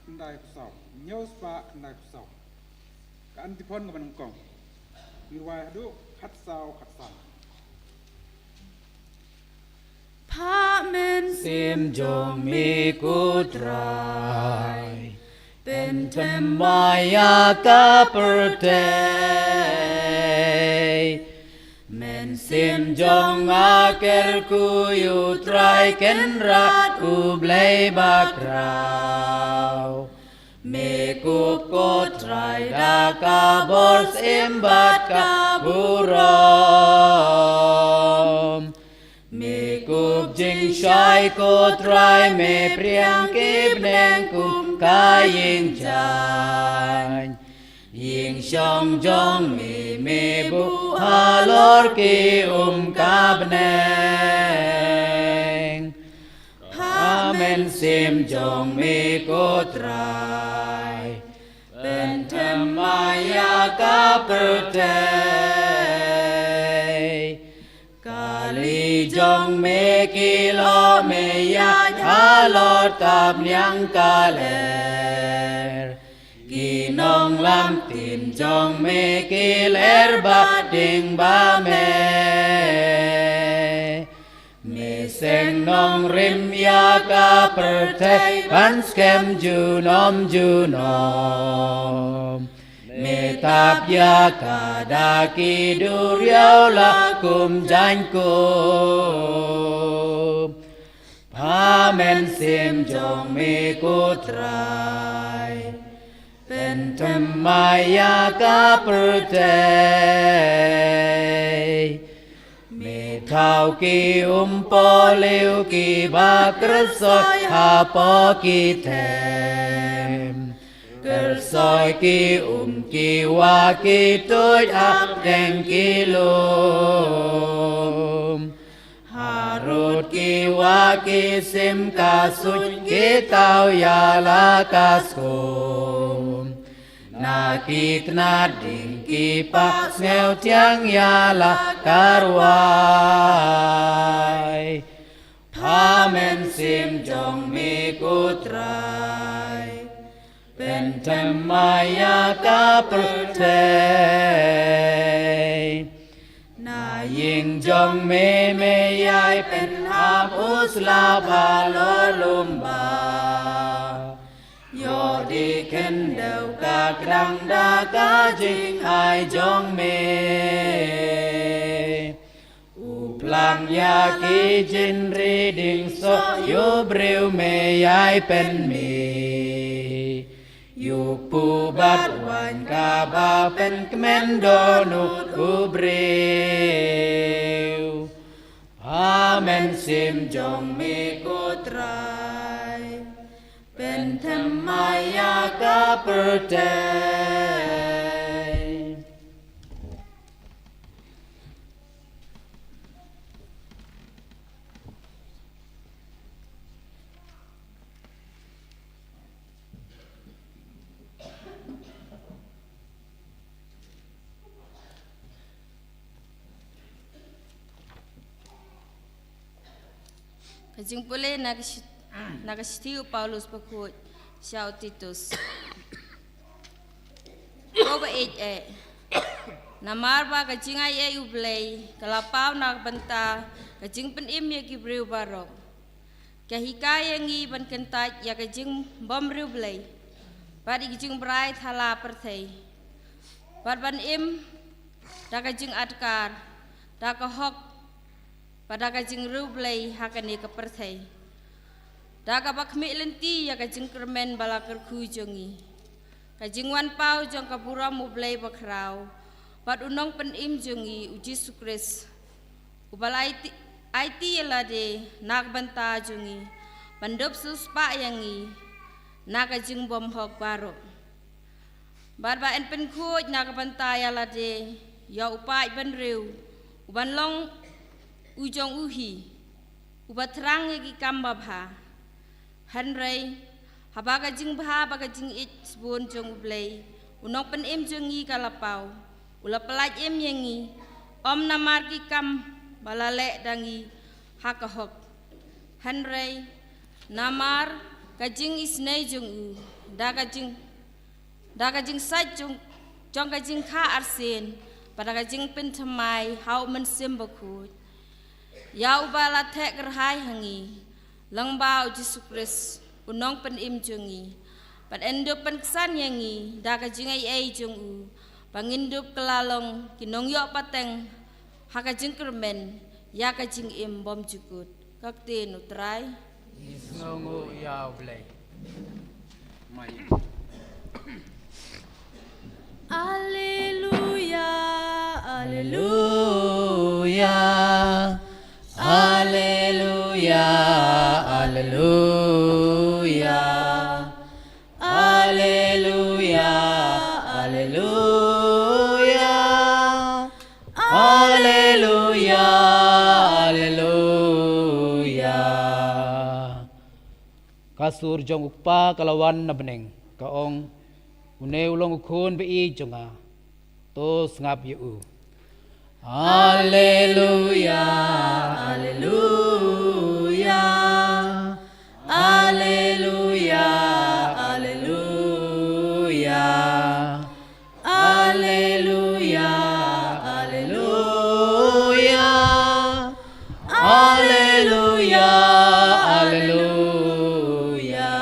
khyndai phew saw. Hynñiew spah khyndai phew saw. Ka antiphon kaba nyngkong. Ngi rwai haduh khatsaw khatsan. Phah mynsiem jong me ko Trai, pynthymmai ïa ka pyrthei. Mynsiem jong nga kyrkhu ïa U Trai Kynrad U Blei bakhraw. Me kup ko Trai da ka bor syiem bad ka burom. Shai ko Trai, me pdiang ki bneng kum ka ïing jaiñ. Ïing shong jong me, me buh halor ki um ka bneng. Pha Mynsiem jong me ko Trai, pynthymmai ïa ka pyrthei. Kali jong me ki long, me ïaid halor tap niang ka lyer. Ki nonglam tim jong me ki lyer ba ding ba me. Me seng nongrim ïa ka pyrthei ban skhem junom junom. Me tap ïa ka da ki duriaw la kum jaiñ kum. Pha Mynsiem jong me ko Trai, pynthymmai ïa ka pyrthei. Me thaw ki um pohliew kiba kyrsoi hapoh ki them. Kyrsoi ki um ki wah ki tuid hapdeng ki lum. Harud ki wah ki sim ka suiñ, ki thaw ïa la ka skum. Na ki tnat ding ki pah sngewthiang ïa la ka rwai. Pha Mynsiem jong me ko Trai, pynthymmai ïa ka pyrthei. Na ïing jong me, me ïai pynhap u slap halor lum bah. Ïoh dih khyndew ka kdang da ka jingai jong me. U phlang ïa ki jingri ding soh ïa u briew me ïai pynmih. Ïa u kpu bad waiñ kaba pynkmen dohnud u briew. Pha Mynsiem jong me ko Trai, pynthymmai ïa ka pyrthei. Ka jingpule na ka shi-, na ka shithi u Paulus bakhuid sha u Titus. Ko ba ïeit eh. Namar ba ka jingaiei u Blei ka la paw na ka bynta ka jingpynim ïa ki briew baroh. Ka hikai ïa ngi ban kyntait ïa ka jingbymriewblei bad ïa ka jingbrai thala pyrthei. Bad ban im da ka jingadkar, da ka hok, bad da ka jingriewblei ha kane ka pyrthei. Da kaba khmih lynti ïa ka jingkyrmen ba la kyrkhu jong ngi. Ka jingwan paw jong ka burom u Blei bakhraw bad u nongpynim jong ngi u Jisu Khrist. Uba la aiti, aiti ïa lade na ka bynta jong ngi ban dup siewspah ïa ngi na ka jingbymhok baroh. Bad ba yn pynkhuid na ka bynta ïa lade ïa u paid bynriew uban long u jong u hi, uba thrang ïa ki kam babha. Hynrei haba ka jingbha bad ka jingïeit shibun jong u Blei u nongpynim jong ngi ka la paw, u la pyllait im ïa ngi, ym namar ki kam ba la leh da ngi ha ka hok, hynrei namar ka jingisynei jong u, da ka jing da ka jingsait jong, jong ka jingkha arsien, bad da ka jingpynthymmai ha u Mynsiem Bakhuid. Ïa uba la theh kyrhai ha ngi lyngba u Jisu Khrist u nongpynim jong ngi. Bad yn dup pynksan ïa ngi da ka jingaiei jong u ba ngin dup kylla long ki nongïoh pateng ha ka jingkyrmen ïa ka jingim bymjukut. Ka ktien u Trai. Ngi sngewnguh ïa u Blei. Alleluia, alleluia, alleluia. Alleluia. Alleluia. Alleluia. Alleluia. Alleluia. Ka sur jong u Kpa ka la wan na bneng, ka ong, une u long u Khun ba-ïeit jong nga. To sngap ïa u. Alleluia, alleluia, alleluia, alleluia, alleluia, alleluia, alleluia, alleluia.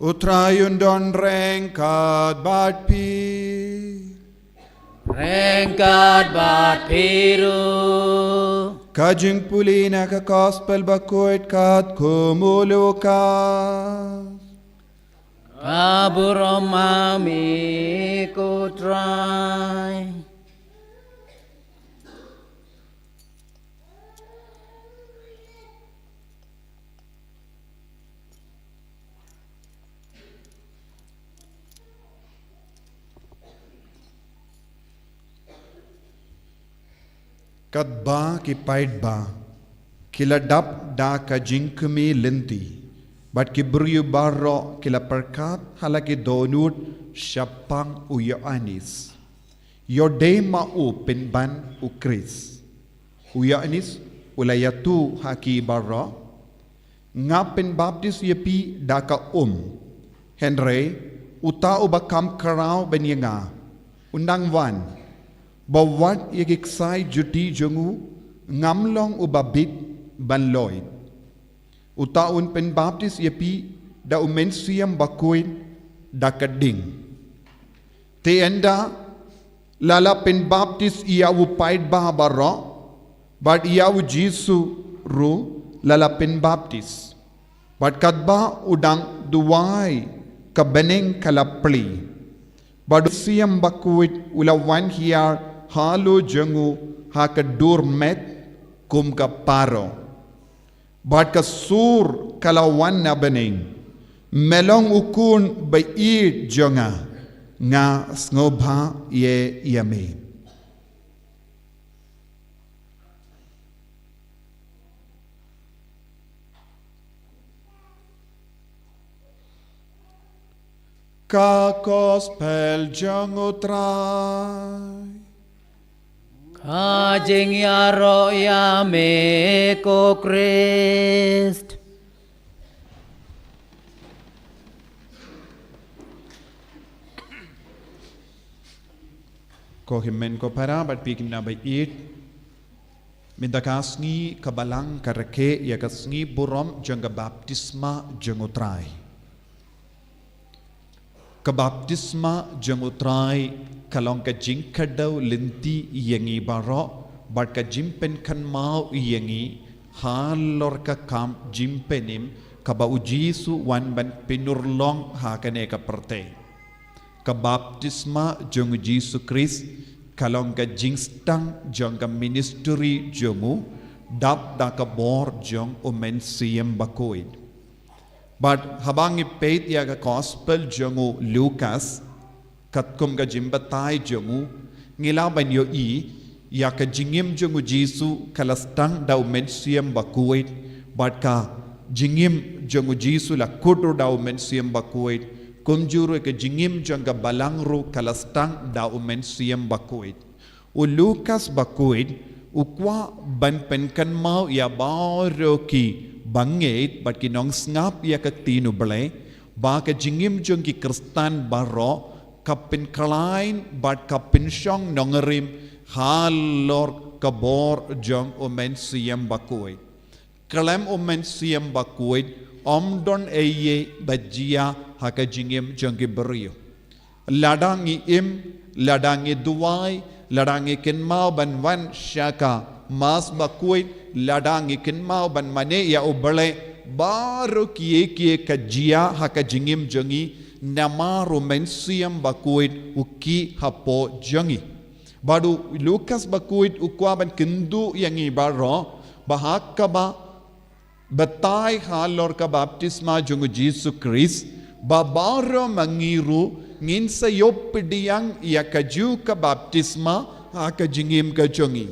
U Trai un don ryngkat bad phi. Ryngkat bad phi ruh. Ka jingpule na ka Gospel Bakhuid katkum u Lukas. Ka burom ha me ko Trai. Katba ki paidbah ki la dap da ka jingkhmih lynti, bad ki briew baroh ki la pyrkhat ha la ki dohnud shaphang u Ïoannis, ïoh dei ma u pynban u Khrist. U Ïoannis u la ïathuh ha ki baroh, nga pynbaptis ïa phi da ka um, hynrei uta uba kham khraw ban ïa nga, un dang wan. Ba wat ïa ki ksai juti jong u, ngam long uba bit ban loit. Uta un pynbaptis ïa phi da u Mynsiem Bakhuid da ka ding. Te ynda la la pynbaptis ïa u paidbah baroh, bad ïa u Jisu ruh la la pynbaptis. Bad katba u dang duwai, ka bneng ka la plie. Bad u Mynsiem Bakhuid u la wan hiar halor jong u ha ka dur met kum ka paro. Bad ka sur ka la wan na bneng, me long u Khun ba-ïeit jong nga, nga sngewbha ïa, ïa me. Ka Gospel jong u Trai. Ka jingïaroh ïa me ko Khrist. Ko hynmen ko para bad phi ki khynnah ba-ïeit. Mynta ka sngi ka Balang ka rakhe ïa ka sngi burom jong ka baptisma jong u Trai. Ka baptisma jong u Trai ka long ka jingkdew lynti ïa ngi baroh, bad ka jingpynkynmaw ïa ngi halor ka kam jingpynim kaba u Jisu wan ban pynurlong ha kane ka pyrthei. Ka baptisma jong u Jisu Khrist ka long ka jingsdang jong ka ministry jong u, dap da ka bor jong u Mynsiem Bakhuid. Bad haba ngi peit ïa ka Gospel jong u Lukas, katkum ka jingbatai jong u, ngi lah ban ïohi ïa ka jingim jong u Jisu ka la sdang da u Mynsiem Bakhuid, bad ka jingim jong u Jisu la kut ruh da u Mynsiem Bakhuid, kumjuh ruh ka jingim jong ka Balang ruh ka la sdang da u Mynsiem Bakhuid. U Lukas Bakhuid u kwah ban pynkynmaw ïa baroh ki bangeit bad ki nongsngap ïa ka ktien U Blei, ba ka jingim jong ki Khristan baroh ka pynkhlaiñ bad ka pynshong nongrim halor ka bor jong u Mynsiem Bakhuid. Khlem u Mynsiem Bakhuid ym don ei ei ba jia ha ka jingim jong ki briew. Lada ngi im, lada ngi duwai, lada ngi kynmaw ban wan sha ka Mass Bakhuid, lada ngi kynmaw ban mane ïa U Blei, baroh kiei kiei ka jia ha ka jingim jong ngi, namar u Mynsiem Bakhuid u khih hapoh jong ngi. Bad u Lukas Bakhuid u kwah ban kynduh ïa ngi baroh, ba ha kaba batai halor ka baptisma jong u Jisu Khrist, ba baroh ma ngi ruh ngin sa ïoh pdiang ïa kajuh ka baptisma ha ka jingim ka jong ngi.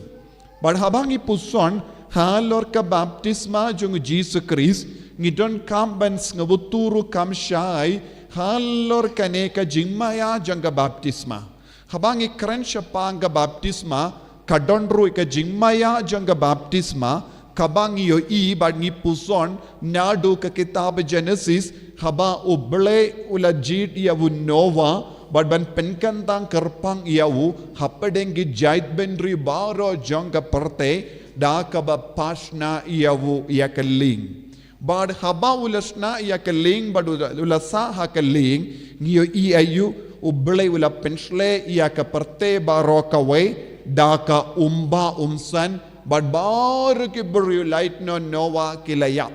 Bad haba ngi puson halor ka baptisma jong u Jisu Khrist, ngi donkam ban sngewthuh ruh kham shai halor kane ka jingmaïa jong ka baptisma. Haba ngi kren shaphang ka baptisma, ka don ruh ka jingmaïa jong ka baptisma, kaba ngi ïohi bad ngi puson naduh ka kitab Genesis, haba U Blei u la jied ïa u Noah bad ban pynkyntang kyrpang ïa u hapdeng ki jaitbynriew baroh jong ka pyrthei, da kaba pynshna ïa u ïa ka lieng. Bad haba u la shna ïa ka lieng, bad u la, u la sah ha ka lieng, ngi ïohi aïu, U Blei u la pynshlei ïa ka pyrthei baroh kawei da ka umbah umsan, bad baroh ki briew lait na u Noah ki la ïap.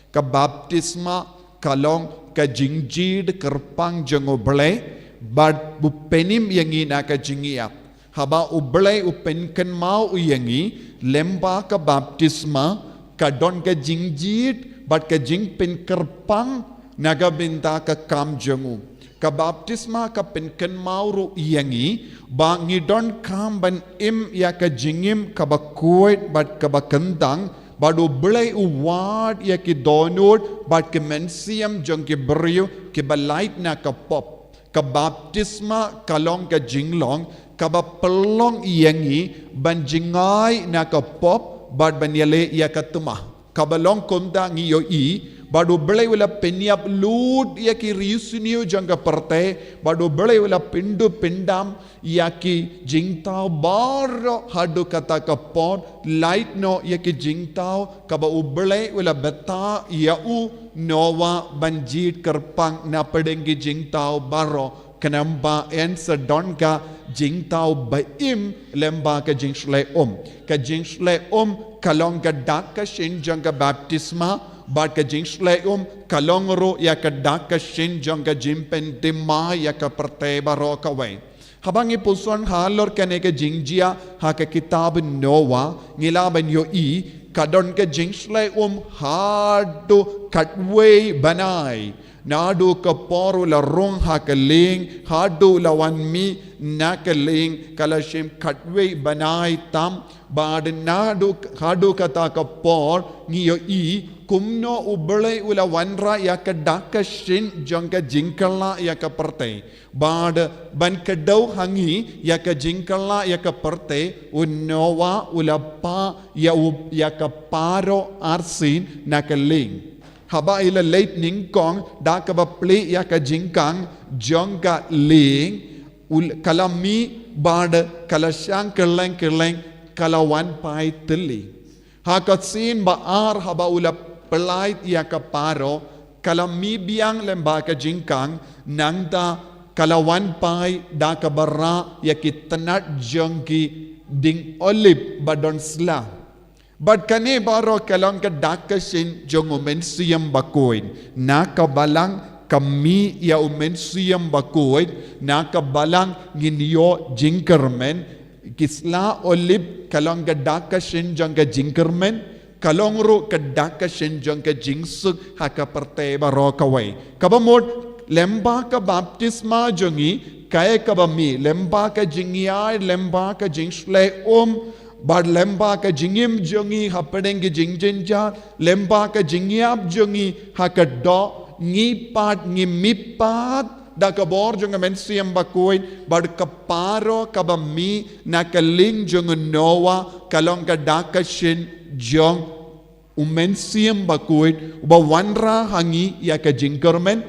Ka baptisma ka long ka jingjied kyrpang jong U Blei, bad u pynim ïa ngi na ka jingïap. Haba U Blei u pynkynmaw ïa ngi lyngba ka baptisma, ka don ka jingjied bad ka jingpynkyrpang na ka bynta ka kam jong u. Ka baptisma ka pynkynmaw ruh ïa ngi ba ngi donkam ban im ïa ka jingim kaba khuid bad kaba kyntang, bad U Blei u wad ïa ki dohnud bad ki mynsiem jong ki briew kiba lait na ka pop. Ka baptisma ka long ka jinglong kaba pynlong ïa ngi ban jngai na ka pop bad ban ïaleh ïa ka thma. Kaba long kumta ngi ïohi, bad U Blei u la pynïap lut ïa ki riewsniew jong ka pyrthei, bad U Blei u la pynduh pyndam ïa ki jingthaw baroh haduh kata ka por, lait noh ïa ki jingthaw kaba U Blei u la batai ïa u Noah ban jied kyrpang na pdeng ki jingthaw baroh. Khnang ba yn sa don ka jingthaw ba im lyngba ka jingshlei um. Ka jingshlei um ka long ka dak ka shin jong ka baptisma, bad ka jingshlei um ka long ruh ïa ka dak ka shin jong ka jingpynthymmai ïa ka pyrthei baroh kawei. Haba ngi puson halor kane ka jingjia ha ka kitab Noah, ngi lah ban ïohi, ka don ka jingshlei um haduh khatwei bnai. Naduh ka por u la rung ha ka lieng haduh u la wan mih na ka lieng, ka la shim khatwei bnai tam, bad naduh haduh kata ka por ngi ïohi kumno U Blei u la wanrah ïa ka dak ka shin jong ka jingkylla ïa ka pyrthei. Bad ban kdew ha ngi ïa ka jingkylla ïa ka pyrthei, u Noah u la pah ïa u, ïa ka pharo arsien na ka lieng. Haba i la leit nyngkong da kaba plie ïa ka jingkhang jong ka lieng, u l-, ka la mih bad ka la shang kylleng kylleng, ka la wan phai thylli. Ha ka sien ba ar haba u la pyllait ïa ka pharo, ka la mih biang lyngba ka jingkhang, nangta ka la wan phai da kaba rah ïa ki tnat jong ki dieng olib ba don sla. Bad kane baroh ka long ka dak ka shin jong u Mynsiem Bakhuid. Na ka Balang ka mih ïa u Mynsiem Bakhuid, na ka Balang ngin ïoh jingkyrmen, ki sla olib ka long ka dak ka shin jong ka jingkyrmen, ka long ruh ka dak ka shin jong ka jingsuk ha ka pyrthei baroh kawei. Kaba mut lyngba ka baptisma jong ngi, kaei kaba mih, lyngba ka jingïaid, lyngba ka jingshlei um, bad lyngba ka jingim jong ngi hapdeng ki jingjynjar, lyngba ka jingïap jong ngi ha ka doh, ngi pat ngi mih pat da ka bor jong ka Mynsiem Bakhuid, bad ka pharo kaba mih na ka lieng jong u Noah ka long ka dak ka shin jong u Mynsiem Bakhuid, uba wanrah ha ngi ïa ka jingkyrmen,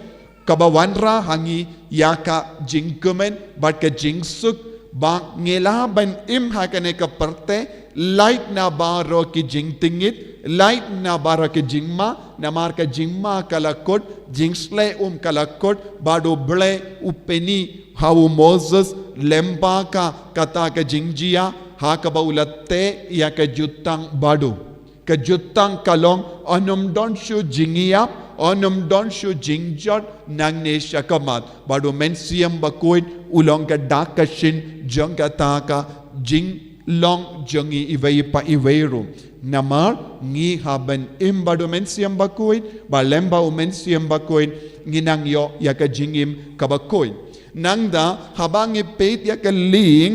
kaba wanrah ha ngi ïa ka jingkmen bad ka jingsuk, ba ngi lah ban im ha kane ka pyrthei, lait na baroh ki jingtngit, lait na baroh ki jingma, namar ka jingma ka la kut, jingshlei um ka la kut, bad U Blei u pyni ha u Moses lyngba ka kata ka jingjia, ha kaba u la teh ïa ka jutang baduh. Ka jutang ka long, yn ym don shuh jingïap, yn ym don shuh jingjot nangne shakhmat. Bad u Mynsiem Bakhuid u long ka dak ka shin jong kata ka jing, long jong ngi iwei pa iwei ruh. Namar ngi hap ban im bad u Mynsiem Bakhuid, bad lyngba u Mynsiem Bakhuid ngi nang ïoh ïa ka jingim kaba khuid. Nangta haba ngi peit ïa ka lieng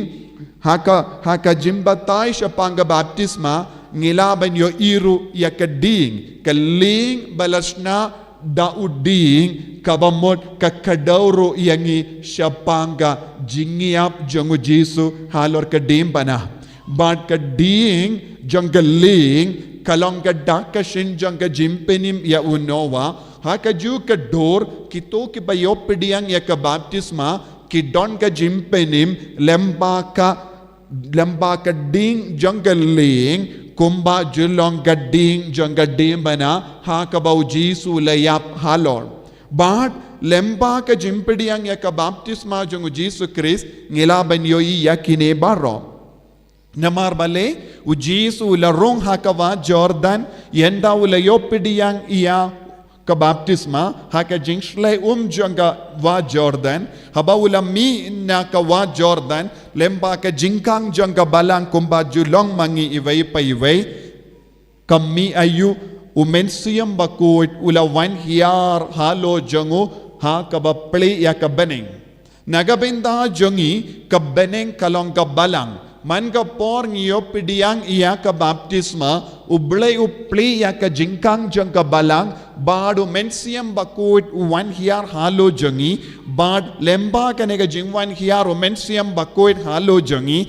ha ka, ha ka jingbatai shaphang ka baptisma, ngi lah ban ïohi ruh ïa ka dieng, ka lieng ba la shna da u dieng, kaba mut ka kdew ruh ïa ngi shaphang ka jingïap jong u Jisu halor ka diengphna. Bad ka dieng jong ka lieng ka long ka dak ka shin jong ka jingpynim ïa u Noah. Ha kajuh ka dur, kito kiba ïoh pdiang ïa ka baptisma ki don ka jingpynim lyngba ka, lyngba ka dieng jong ka lieng, kumba ju long ka dieng jong ka diengphna ha kaba u Jisu u la ïap halor. Bad lyngba ka jingpdiang ïa ka baptisma jong u Jisu Khrist ngi lah ban ïohi ïa kine baroh. Namar balei? U Jisu u la rung ha ka wah Jordan, ynda u la ïoh pdiang ïa ka baptisma, ha ka jingshlei um jong ka wah Jordan, haba u la mih na ka wah Jordan, lyngba ka jingkhang jong ka balang kumba ju long ma ngi iwei pa iwei. Ka mih aïu? U Mynsiem Bakhuid u la wan hiar halor jong u ha kaba plie ïa ka bneng. Na ka bynta jong ngi ka bneng ka long ka balang. Man ka por ngi ïoh pdiang ïa ka baptisma, u Blei u plie ïa ka jingkhang jong ka balang, bad u Mynsiem Bakhuid u wan hiar halor jong ngi, bad lyngba kane ka jingwan hiar u Mynsiem Bakhuid halor jong ngi,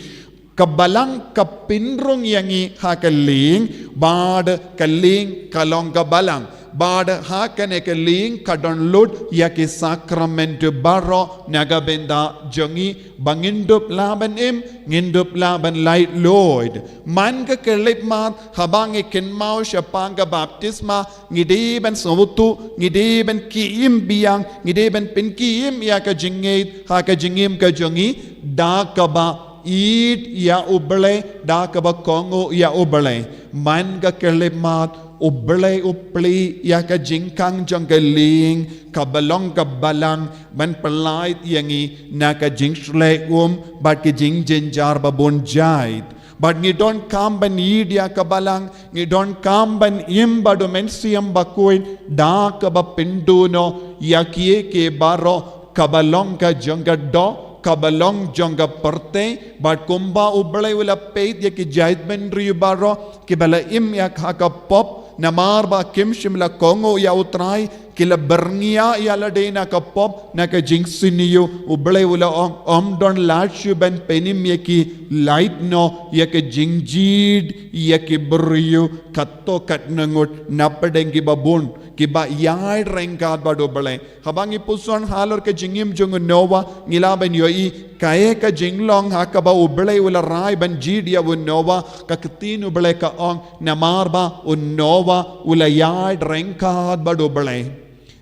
ka balang ka pynrung ïa ngi ha ka lieng, bad ka lieng ka long ka balang. Bad ha kane ka lieng ka don lut ïa ki sakrament baroh na ka bynta jong ngi, ba ngin dup lah ban im, ngin dup lah ban laitluid. Man ka khyllipmat haba ngi kynmaw shaphang ka baptisma, ngi dei ban sngewthuh, ngi dei ban ki im biang, ngi dei ban pynki im ïa ka jingngeit ha ka jingim ka jong ngi, da kaba ïeit ïa u Blei, da kaba kohnguh ïa u Blei. Man ka khyllipmat u Blei u plie ïa ka jingkhang jong ka lieng, kaba long ka balang, ban pyllait ïa ngi na ka jingshlei um bad ka jingjynjar ba bun jait. Bad ngi donkam ban ïeit ïa ka balang, ngi donkam ban im bad u Mynsiem Bakhuid, da kaba pynduh noh ïa kiei kiei baroh kaba long ka jong ka doh, kaba long jong ka pyrthei, bad kumba u Blei u la peit ïa ki jaitbynriew baroh kiba la im ïa ka ha ka pop, namar ba kim shym la kohnguh ïa u Trai, ki la byrngia ïa lade na ka pop, na ka jingsniew, u Blei u la ong, ym don lad shuh ban pynim ïa ki, lait noh ïa ka jingjied ïa ki briew katto katne ngut, napdeng kiba bun kiba ïaid ryngkat bad u Blei. Haba ngi puson halor ka jingim jong u Noah, ngi lah ban ïohi kaei ka jinglong ha kaba u Blei u la rai ban jied ïa u Noah. Ka ktien u Blei ka ong, namar ba u Noah u la ïaid ryngkat bad u Blei.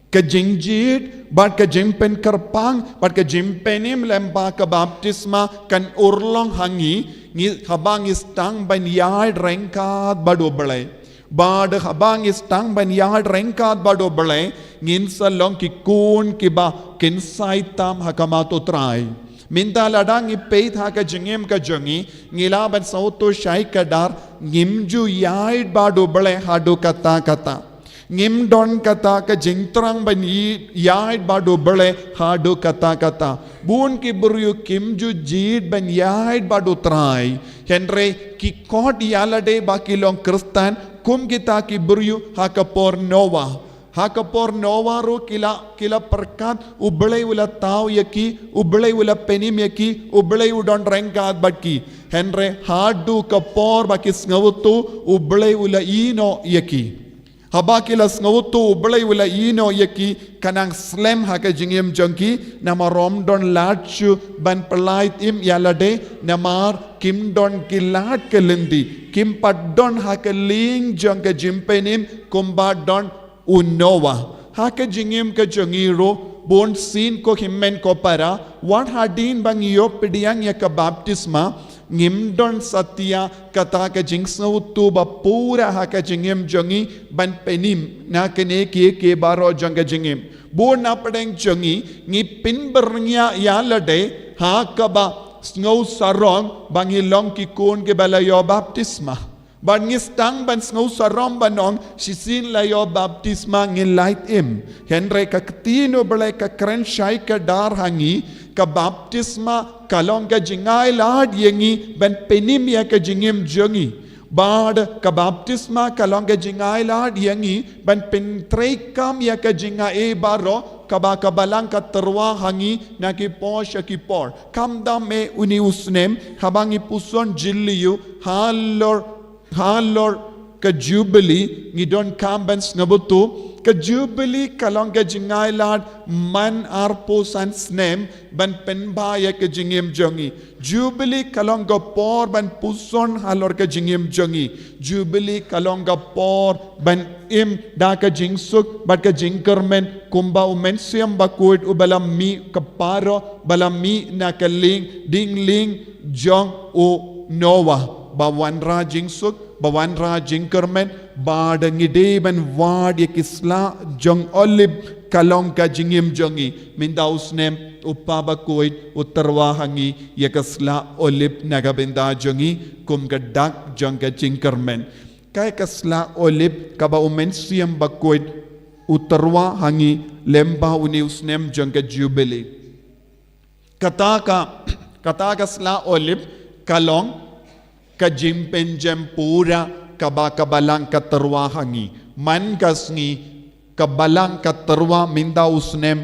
Ka jingjied bad ka jingpynkyrpang bad ka jingpynim lyngba ka baptisma kan urlong ha ngi, ngi, haba ngi sdang ban ïaid ryngkat bad u Blei. Bad haba ngi sdang ban ïaid ryngkat bad u Blei, ngin sa long ki khun kiba kynsai tam ha khmat u Trai. Mynta lada ngi peit ha ka jingim ka jong ngi, ngi lah ban sngewthuh shai kdar, ngim ju ïaid bad u Blei haduh katta katta. Ngim don kata ka jingthrang ban ï-, ïaid bad u Blei haduh katta katta. Bun ki briew kim ju jied ban ïaid bad u Trai. Hynrei ki khot ïa lade ba ki long Khristan, kum kita ki briew ha ka por Noah. Ha ka por Noah ruh ki la, ki la pyrkhat u Blei u la thaw ïa ki, u Blei u la pynim ïa ki, u Blei u don ryngkat bad ki. Hynrei haduh ka por ba ki sngewthuh u Blei u la ïehnoh ïa ki. Haba ki la sngewthuh u Blei u la ïehnoh ïa ki, ka nang slem ha ka jingim jong ki, namar ym don lad shuh ban pyllait im ïa lade, namar kim don ki lad ki lynti, kim pat don ha ka lieng jong ka jingpynim kumba don u Noah. Ha ka jingim ka jong ngi ruh, bun sien ko hynmen ko para, wat hadien ba ngi ïoh pdiang ïa ka baptisma, ngim don satia kata ka jingsngewthuh ba pura ha ka jingim jong ngi ban pynim na kine kiei kiei baroh jong ka jingim. Bun napdeng jong ngi, ngi pynbyrngia ïa lade ha kaba sngewsarong ba ngi long ki khun kiba la ïoh baptisma. Bad ngi sdang ban sngewsarong ban ong shisien la ïoh baptisma ngin lait im. Hynrei ka ktien U Blei ka kren shai kdar ha ngi, ka baptisma ka long ka jingailad ïa ngi ban pynim ïa ka jingim jong ngi. Bad ka baptisma ka long ka jingailad ïa ngi ban pyntreikam ïa ka jingai baroh kaba ka Balang ka tyrwa ha ngi na ki por sha ki por. Kham da me une u snem, haba ngi puson jylliew halor, halor ka Jubili, ngi donkam ban sngewthuh, ka Jubili ka long ka jingailad man arphew san snem ban pynbha ïa ka jingim jong ngi. Jubili ka long ka por ban puson halor ka jingim jong ngi. Jubili ka long ka por ban im da ka jingsuk bad ka jingkyrmen kumba U Mynsiem Bakhuid uba la mih ka para, ba la mih na ka lieng, dieng lieng jong u Noah, ba wanrah jingsuk, ba wanrah jingkyrmen, bad ngi dei ban wad ïa ki sla jong olib, ka long ka jingim jong ngi. Mynta u snem U Kpa Bakhuid u tyrwa ha ngi ïa ka sla olib na ka bynta jong ngi kum ka dak jong ka jingkyrmen. Kaei ka sla olib kaba U Mynsiem Bakhuid u tyrwa ha ngi lyngba une u snem jong ka Jubili? Kata ka, kata ka sla olib ka long ka jingpynjem pura kaba ka Balang ka tyrwa ha ngi. Man ka sngi ka Balang ka tyrwa mynta u snem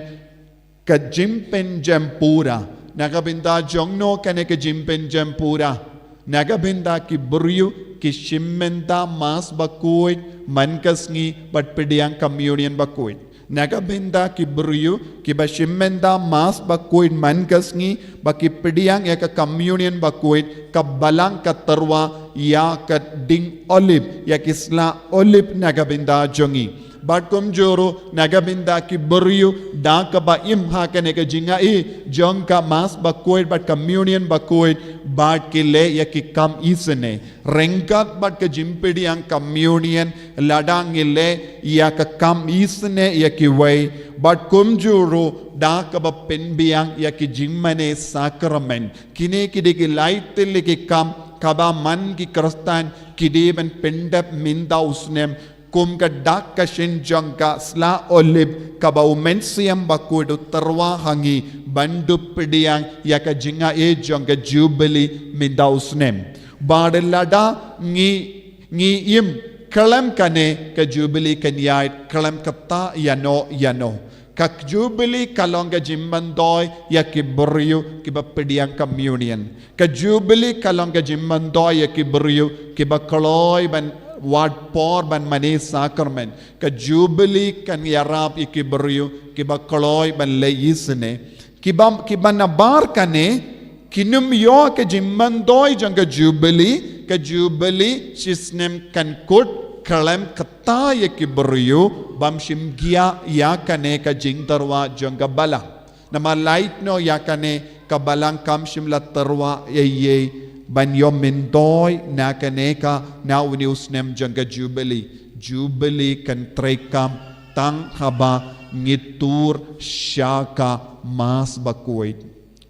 ka jingpynjem pura. Na ka bynta jong no kane ka jingpynjem pura? Na ka bynta ki briew ki shim bynta Mass Bakhuid man ka sngi bad pdiang Communion Bakhuid. Na ka bynta ki briew kiba shim bynta Mass Bakhuid man ka sngi bad ki pdiang ïa ka Communion Bakhuid, ka Balang ka tyrwa ïa ka dieng olib, ïa ki sla olib na ka bynta jong ngi. Bad kumjuh ruh na ka bynta ki briew da kaba im ha kane ka jingai jong ka Mass Bakhuid bad Communion Bakhuid, bad ki leh ïa ki kam isynei ryngkat bad ka jingpdiang Communion, lada ngi leh ïa ka kam isynei ïa kiwei, bad kumjuh ruh da kaba pynbiang ïa ki jingmane sakramen. Kine ki dei ki lai tylli ki kam kaba man ki Khristan ki dei ban pyndep mynta u snem kum ka dak ka shin jong ka sla olib kaba U Mynsiem Bakhuid u tyrwa ha ngi ban dup pdiang ïa ka jingai jong ka Jubili mynta u snem. Bad lada ngi, ngi im khlem kane, ka Jubili kan ïaid khlem katta ïano ïano. Ka Jubili ka long ka jingmyntoi ïa ki briew kiba pdiang Communion. Ka Jubili ka long ka jingmyntoi ïa ki briew kiba kloi ban wad por ban mane sakramen. Ka Jubili kan ïarap ïa ki briew kiba kloi ban leh isynei. Kiba, kiba nabar kane kin ym ïoh ka jingmyntoi jong ka Jubili. Ka Jubili shisnem kan kut khlem katta ïa ki briew bym shim khia ïa kane ka jingtyrwa jong ka Balang. Namar lait noh ïa kane ka Balang kam shym la tyrwa ei ei ban ïoh myntoi na kane ka, na une u snem jong ka Jubili. Jubili kan treikam tang haba ngi tur sha ka Mass Bakhuid.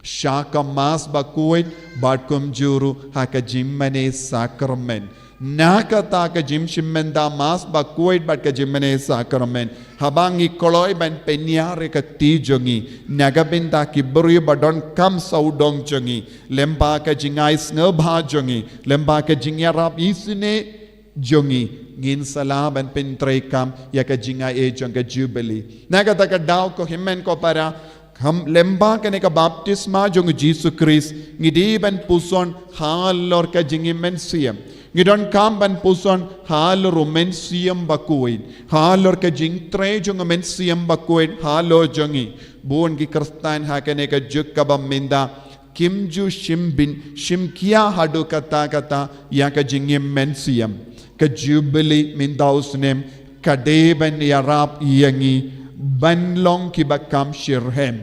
Sha ka Mass Bakhuid bad kumjuh ruh ha ka jingmane sakramen. Na kata ka jingshim bynta Mass Bakhuid bad ka jingmane sakramen, haba ngi kloi ban pynïar ïa ka kti jong ngi na ka bynta ki briew ba donkam sawdong jong ngi, lyngba ka jingai sngewbha jong ngi, lyngba ka jingïarap isynei jong ngi, ngin sa lah ban pyntreikam ïa ka jingai jong ka Jubili. Na kata ka daw, ko hynmen ko para, ha lyngba kane ka baptisma jong U Jisu Khrist, ngi dei ban puson halor ka jingim mynsiem. Ngi donkam ban puson halor U Mynsiem Bakhuid, halor ka jingtrei jong U Mynsiem Bakhuid halor jong ngi. Bun ki Khristan ha kane ka juk kaba mynta kim ju shim byn, shim khia haduh katta katta ïa ka jingim mynsiem. Ka Jubili mynta u snem ka dei ban ïarap ïa ngi ban long kiba kham shitrhem.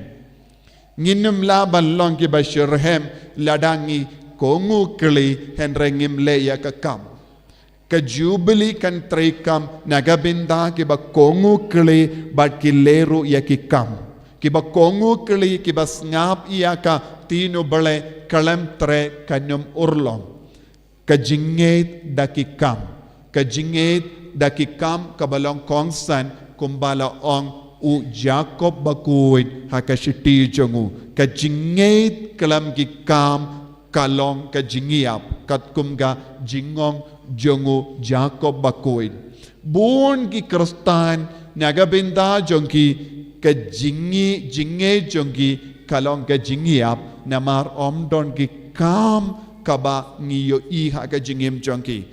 Ngin ym lah ban long kiba shitrhem lada ngi kohnguh khlieh hynrei ngim leh ïa ka kam. Ka Jubili kan treikam na ka bynta kiba kohnguh khlieh bad ki leh ruh ïa ki kam. Kiba kohnguh kylli, kiba sngap ïa ka ktien U Blei, khlem treh kan ym urlong. Ka jingngeit da ki kam. Ka jingngeit da ki kam kaba long kongsan, kumba la ong u Jakob bakhuid ha ka shithi jong u. Ka jingngeit khlem ki kam ka long ka jingïap, katkum ka jingong jong u Jakob bakhuid. Bun ki Khristan na ka bynta jong ki, ka jingi, jingngeit jong ki ka long ka jingïap, namar ym don ki kam kaba ngi ïohi ha ka jingim jong ki.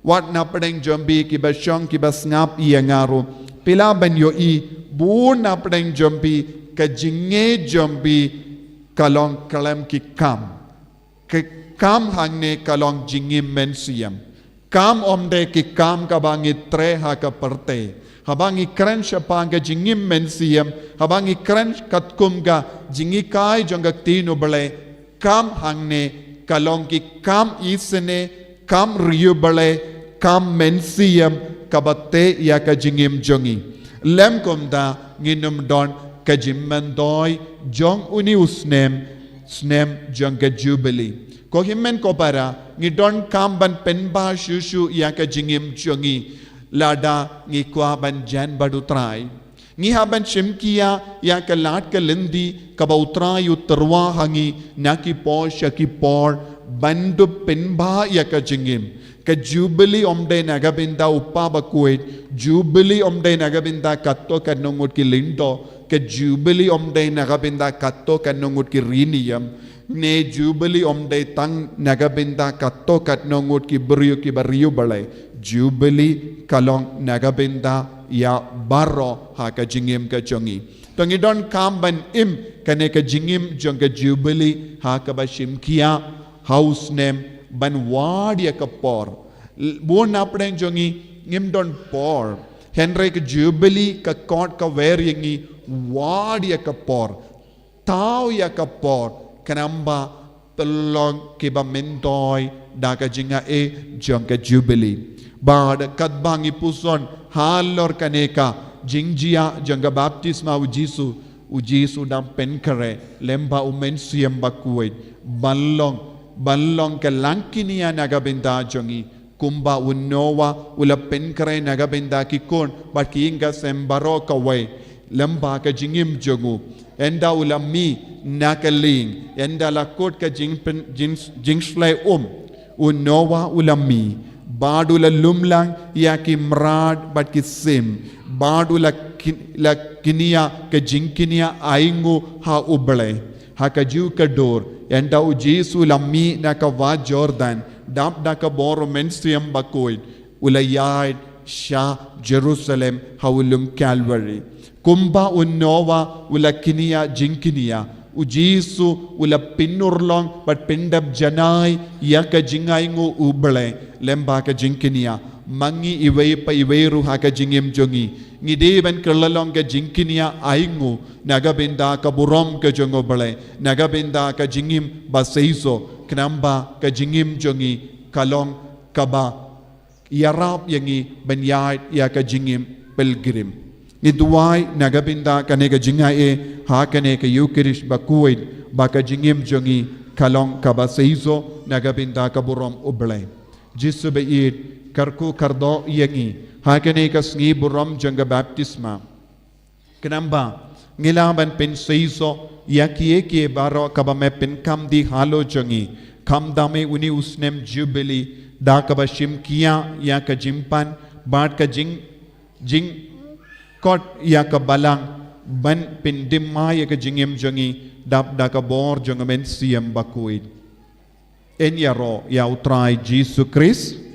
Wat na pdeng jong phi kiba shong kiba sngap ïa nga ruh, phi lah ban ïohi, bun na pdeng jong phi ka jingngeit jong phi ka long khlem ki kam. Ki kam hangne ka long jingim mynsiem. Kam ym dei ki kam kaba ngi treh ha ka pyrthei. Haba ngi kren shaphang ka jingim mynsiem, haba ngi kren katkum ka jinghikai jong ka ktien U Blei, kam hangne ka long ki kam isynei, kam riewblei, kam mynsiem kaba teh ïa ka jingim jong ngi. Lym kumta ngin ym don ka jingmyntoi jong une u snem, snem jong ka Jubili. Ko hynmen ko para, ngi donkam ban pynbha shuh shuh ïa ka jingim jong ngi lada ngi kwah ban jan bad U Trai. Ngi hap ban shim khia ïa ka lad ka lynti kaba U Trai u tyrwa ha ngi na ki por sha ki por, ban dup pynbha ïa ka jingim. Ka Jubili ym dei na ka bynta u kpa bakhuid, Jubili ym dei na ka bynta katto katno ngut ki lyngdoh, ka Jubili ym dei na ka bynta katto katno ngut ki riewniam, ne Jubili ym dei tang na ka bynta katto katno ngut ki briew kiba riewblei. Jubili ka long na ka bynta ïa baroh ha ka jingim ka jong ngi. To ngi donkam ban im kane ka jingim jong ka Jubili ha kaba shim khia ha u snem, ban wad ïa ka por. Bun na pdeng jong ngi ngim don por. Hynrei ka Jubili ka khot ka wer ïa ngi wad ïa ka por. Thaw ïa ka por, khnang ba phin long kiba myntoi da ka jingaiei jong ka Jubili. Bad katba ngi puson halor kane ka jingjia jong ka baptisma U Jisu, U Jisu u dang pynkhreh lem bad u Mynsiem Bakhuid ban long, ban long ka langkñia na ka bynta jong ngi. Kumba u Noah u la pynkhreh na ka bynta ki khun bad ki ïing ka sem baroh kawei, lem bad ka jingim jong u. Ynda u la mih na ka lieng, ynda la kut ka jingpyn-, jing, jingshlei um, u Noah u la mih, bad u la lum lang ïa ki mrad bad ki sim, bad u la kñ-, la kñia ka jingkñia ainguh ha U Blei. Ha kajuh ka dur, ynda U Jisu u la mih na ka wah Jordan, dap da ka bor u Mynsiem Bakhuid, u la ïaid sha Jerusalem ha u lum Kalbari. Kumba u Noah u la kñia jingkñia, U Jisu u la pynurlong bad pyndep janai ïa ka jingainguh U Blei lem bad ka jingkñia. Ma ngi iwei pa iwei ruh ha ka jingim jong ngi, ngi dei ban kylla long ka jingkñia ainguh na ka bynta ka burom ka jong U Blei, na ka bynta ka jingim ba seisoh, khnang ba ka jingim jong ngi ka long kaba ïarap ïa ngi ban ïaid ïa ka jingim pilgrim. Ngi duwai na ka bynta kane ka jingaiei ha kane ka Eucharist bakhuid, ba ka jingim jong ngi ka long kaba seisoh na ka bynta ka burom U Blei. Jisu ba ïeit, kyrkhu kyrdoh ïa ngi ha kane ka sngi burom jong ka baptisma. Khnang ba ngi lah ban pynseisoh ïa kiei kiei baroh kaba me pynkham dih halor jong ngi, khamtam ïa une u snem Jubili, da kaba shim khia ïa ka jingpan bad ka jing, jingkhot ïa ka Balang ban pynthymmai ïa ka jingim jong ngi, dap da ka bor jong ka Mynsiem Bakhuid. Yn ïaroh ïa U Trai Jisu Khrist.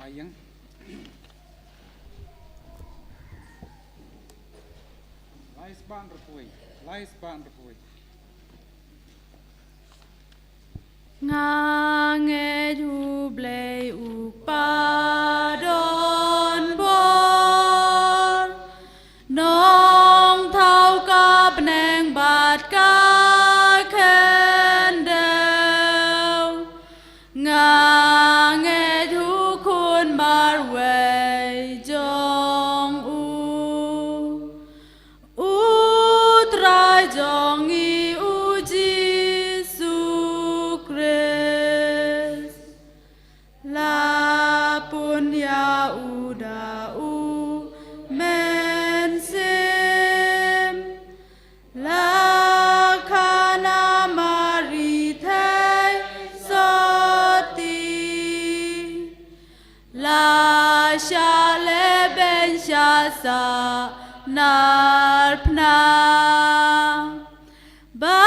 Yang. Lai spah hynriewphew wei. Lai spah hynriewphew wei. Nga ngeit U Blei U Kpa don bor, Nongthaw ka bneng bad ka khyndew. Nga ngeit U Khun marwei jong U, U Trai jong ngi U Jisu Khrist. La pun ïa U da U Mynsiem, la kha na Mari thei sotti, la shah lehbeiñ shah sah nar phna, ba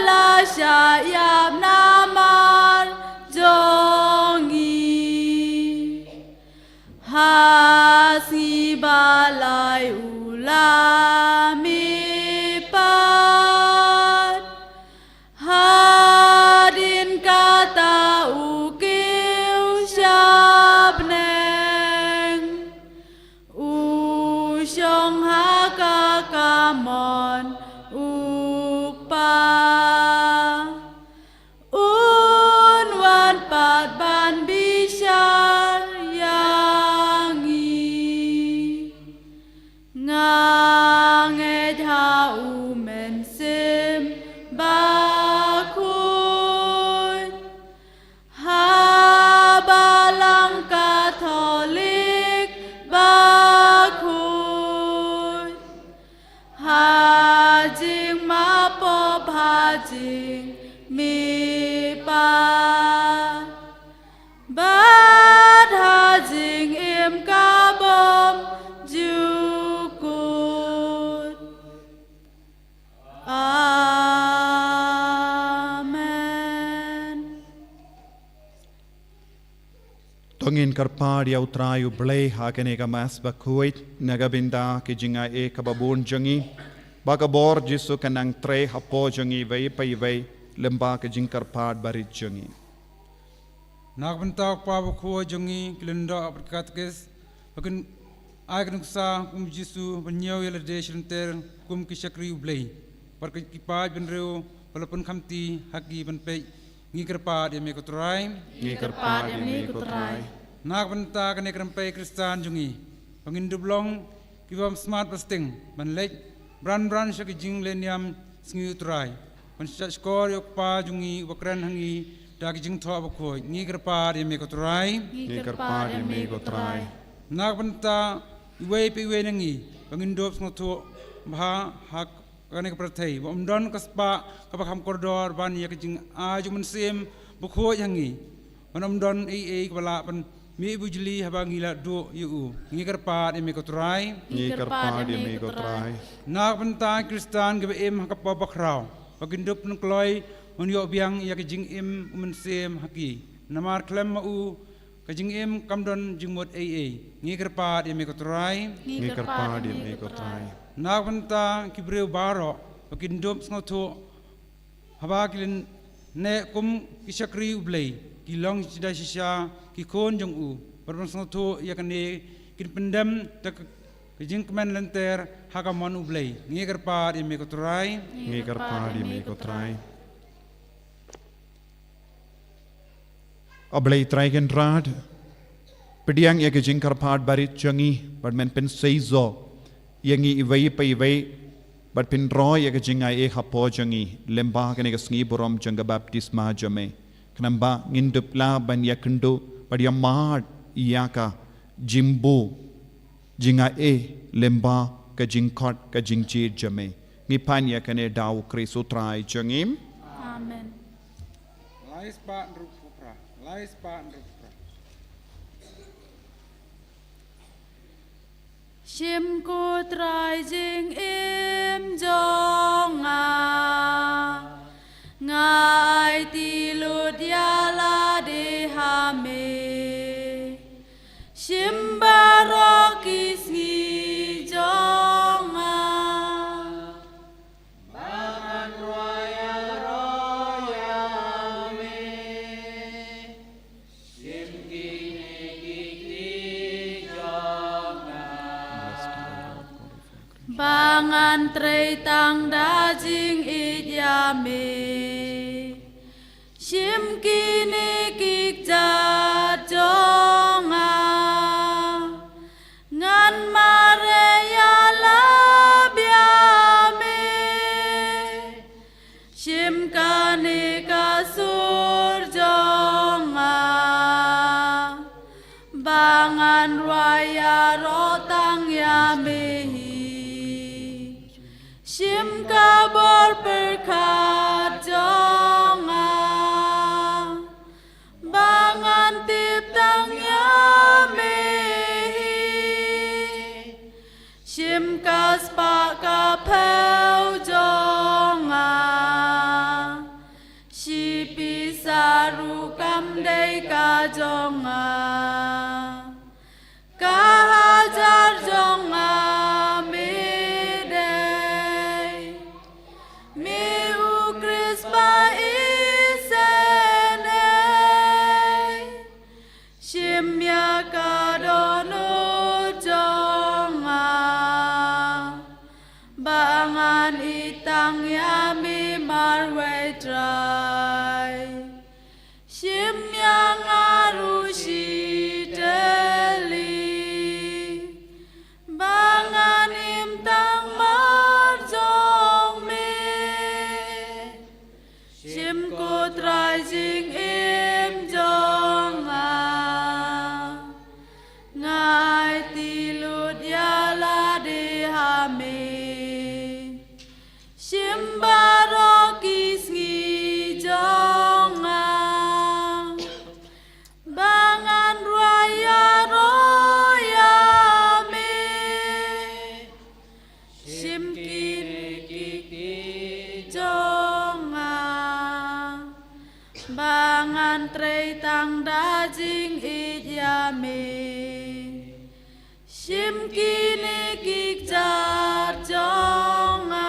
la shah ïap namar jong ngi. Ha sngi ba lai U la mihpat, hadien kata U kiew sha bneng, U shong ha ka kamon U Kpa. Un wan pat ban bishar ïa ngi. Nga ngeit ha U Mynsiem Bakhuid, ha Balang Katholik bakhuid, ha jingmapop, ha jingmihpat, bad ha jingim ka bym jukut. Amen. To ngin kyrpad ïa U Trai U Blei ha kane ka Mass bakhuid, na ka bynta ka jingaiei kaba bun jong ngi, ba ka bor Jisu kan nang trei hapoh jong ngi iwei pa iwei, lyngba ka jingkyrpad barit jong ngi. Na ka bynta U Kpa bakhuid jong ngi, ki lyngdoh bad ki katekist, ba kin ai ka nuksa kum Jisu, ban ñiew ïa lade shilynter kum ki shakri U Blei, bad ki paid bynriew ba la pynkhamti ha ki ban peit. Ngi kyrpad ïa me ko Trai. Ngi kyrpad ïa me ko Trai. Na ka bynta kane ka rympei Khristan jong ngi, ba ngin dup long ki bym smat ba sting ban leit bran bran sha ki jinglehniam sngi U Trai, ban shahshkor ïa U Kpa jong ngi uba kren ha ngi da ki jingthoh bakhuid. Ngi kyrpad ïa me ko Trai. Ngi kyrpad ïa me ko Trai. Na ka bynta iwei pa iwei na ngi, ba ngin dup sngewthuh bha ha kane ka pyrthei, ba ym don ka spah kaba kham kordor ban ïa ka jingai jong U Mynsiem Bakhuid ha ngi, ban ym don ei ei kaba lah ban mih bujli haba ngi la duh ïa U. Ngi kyrpad ïa me ko Trai. Ngi kyrpad ïa me ko Trai. Na ka bynta ki Khristan kiba im ha ka pop bakhraw, ba kin dup pynkloi ban ïoh biang ïa ka jingim U Mynsiem ha ki, namar khlem ma U ka jingim kam don jingmut ei ei. Ngi kyrpad ïa me ko Trai. Ngi kyrpad ïa me ko Trai. Na ka bynta ki briew baroh, ba kin dup sngewthuh haba ki lyngneh kum ki shakri U Blei, ki long shisha shisha ki khun jong U, bad ban sngewthuh ïa kane, kin pyndem da ka jingkmen lynter ha ka mon U Blei. Ngi kyrpad ïa me ko Trai. Ngi kyrpad ïa me ko Trai. A Blei Trai Kynrad, pdiang ïa ka jingkyrpad barit jong ngi, bad men pynseisoh ïa ngi iwei pa iwei, bad pynroi ïa ka jingaiei hapoh jong ngi, lyngba kane ka sngi burom jong ka baptisma jong me. Khnang ba ngin dup lah ban ïakynduh bad ïamad ïa ka jingbuh jingaiei lyngba ka jingkhot ka jingjied jong me. Ngi pan ïa kane da U Khrist U Trai jong ngi. Amen. Lai spah hynriewphew phra. Lai spah hynriewphew phra. Shim ko Trai jingim jong nga, nga aiti lut ïa lade ha me. Ngan trei tang da jingïeit ïa me. Shim kine ki kjat jong nga. Ngan mareh ïalap ïa me. Shim kane ka sur jong nga. Ba ngan rwai ïaroh tang ïa me hi. Shim ka bor pyrkhat jong nga. Ba ngan tip tang ïa me hi. Shim ka spah ka phew jong nga. Shi pisa ruh kam dei ka jong nga. Ka hajar jong nga me dei. Me u Khrist ba isynei. Shim ïa ka dohnud jong nga. Ba ngan ïeit tang ïa me marwei Trai. Shim ïa nga ruh shi tylli. Ba ngan im tang mar jong me. Shim ko Trai jingim jong nga. Nga aiti lut ïa lade ha me. Shim baroh ki sngi jong nga. Ba ngan rwai ïaroh ïa me. Shim kine ki kti jong nga. Ba ngan trei tang da jingïeit ïa me. Shim kine ki kjat jong nga.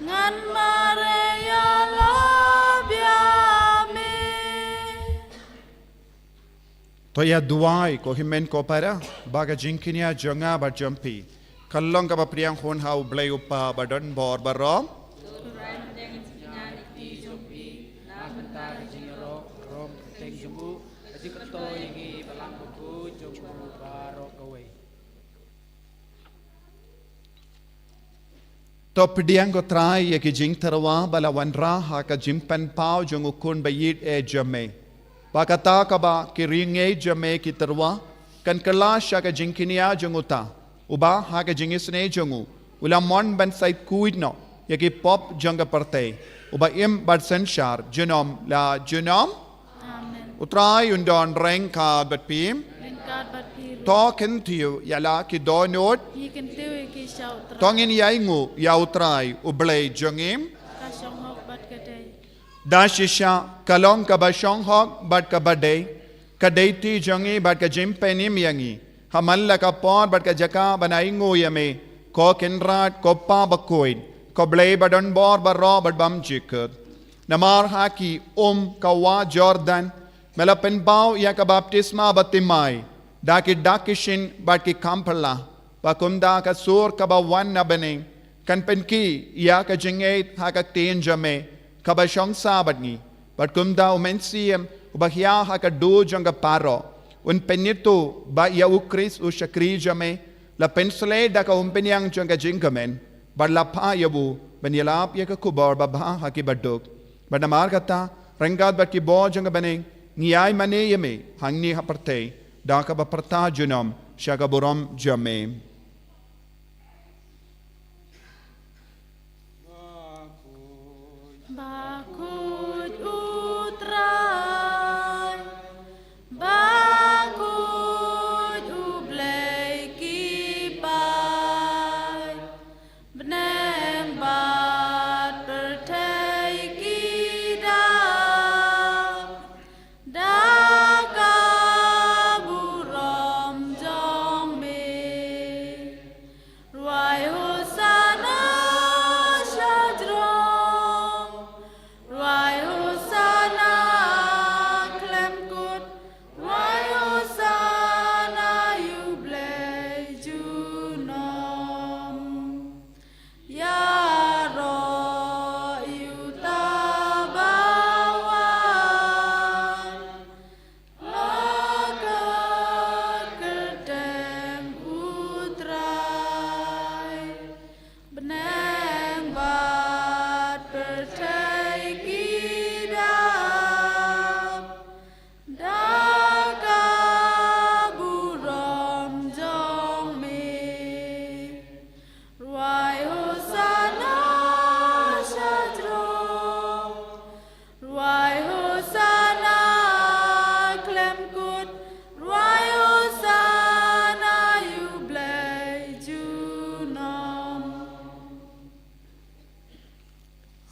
Ngan mareh ïalap ïa me. To ïa duwai ko hynmen ko para ba ka jingkñia jong nga bad jong phi kan long kaba pdiang hun ha U Blei U Kpa badonbor baroh. To pdiang ko Trai ïa ki jingtyrwa ba la wanrah ha ka jingpynpaw jong U Khun ba ïeit eh jong me. Ba kata kaba ki riewngeit jong me ki tyrwa kan kylla sha ka jingkñia jong uta uba ha ka jingisynei jong u u la mon ban said khuid noh ïa ki pop jong ka pyrthei, uba im bad synshar junom la junom. Amen. U Trai un don ryngkat bad phi. Ryngkat bad phi ruh. To kyntiew ïa la ki dohnud. Ngi kyntiew ïa ki sha U Trai. To ngin ïainguh ïa U Trai U Blei jong ngi. Ka shong hok bad ka dei. Da shisha ka long kaba shong hok bad kaba dei, ka dei ti jong ngi bad ka jingpynim ïa ngi ha man la ka por bad ka jaka ban ainguh ïa me, ko Kynrad, ko Pa bakhuid, ko Blei badonbor baroh bad bymjukut. Namar ha ki um ka wah Jordan me la pynpaw ïa ka baptisma bathymmai da ki dak ki shin bad ki kham phylla, ba kumta ka sur kaba wan na bneng kan pynkhih ïa ka jingngeit ha ka ktien jong me kaba shong sah bad ngi. Bad kumta U Mynsiem uba hiar ha ka dur jong ka paralok un pynithuh ba ïa U Khrist U Shakri jong me la pynshlei da ka umphniang jong ka jingkmen bad la phah ïa u ban ïalap ïa ka khubor babha ha ki baduk. Bad namar kata, ryngkat bad ki bor jong ka bneng, ngi ai mane ïa me hangne ha pyrthei da kaba pyrta junom sha ka burom jong me. Bakhuid U Trai, bakhuid U Blei ki paid, bneng bad pyrthei ki dap da ka burom jong me.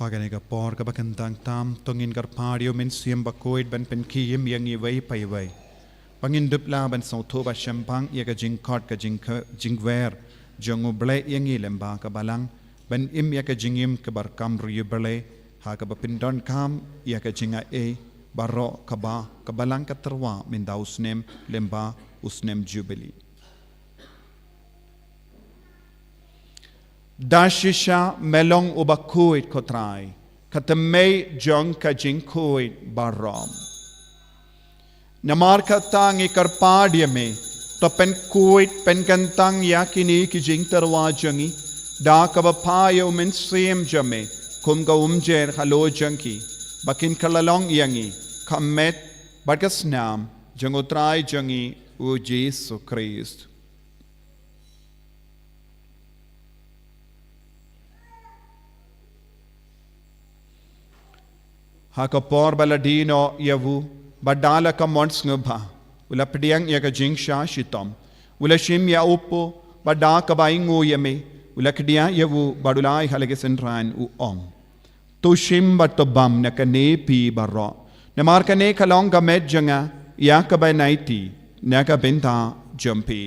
Ha kane ka por kaba kyntang tam, to ngin kyrpad ïa u Mynsiem Bakhuid ban pynkhie ïa ngi iwei pa iwei, ba ngin dup lah ban sngewthuh ba shemphang ïa ka jingkhot, ka jingkha-, jingkwer jong U Blei ïa ngi lyngba ka Balang, ban im ïa ka jingim kaba rkam riewblei, ha kaba pyndonkam ïa ka jingai baroh kaba ka Balang ka tyrwa mynta u snem lyngba u snem Jubili. Da shisha me long uba khuid, ko Trai, ka tymmen jong ka jingkhuid baroh. Namar kata ngi kyrpad ïa me, to pynkhuid pynkyntang ïa kine ki jingtyrwa jong ngi da kaba phah ïa u Mynsiem jong me kum ka umjer halor jong ki, ba kin kylla long ïa ngi ka met bad ka snam jong U Trai jong ngi U Jisu Khrist. Ha ka por ba la die noh ïa u, bad da la ka mon sngewbha, u la pdiang ïa ka jingshah shitom, u la shim ïa u po, bad da kaba ainguh ïa me, u la kdiah ïa u, bad u la ai ha la ki synran, u ong: To shim bad to bam na kane phi baroh, namar kane ka long ka met jong nga, ïa kaba nai ti na ka bynta jong phi.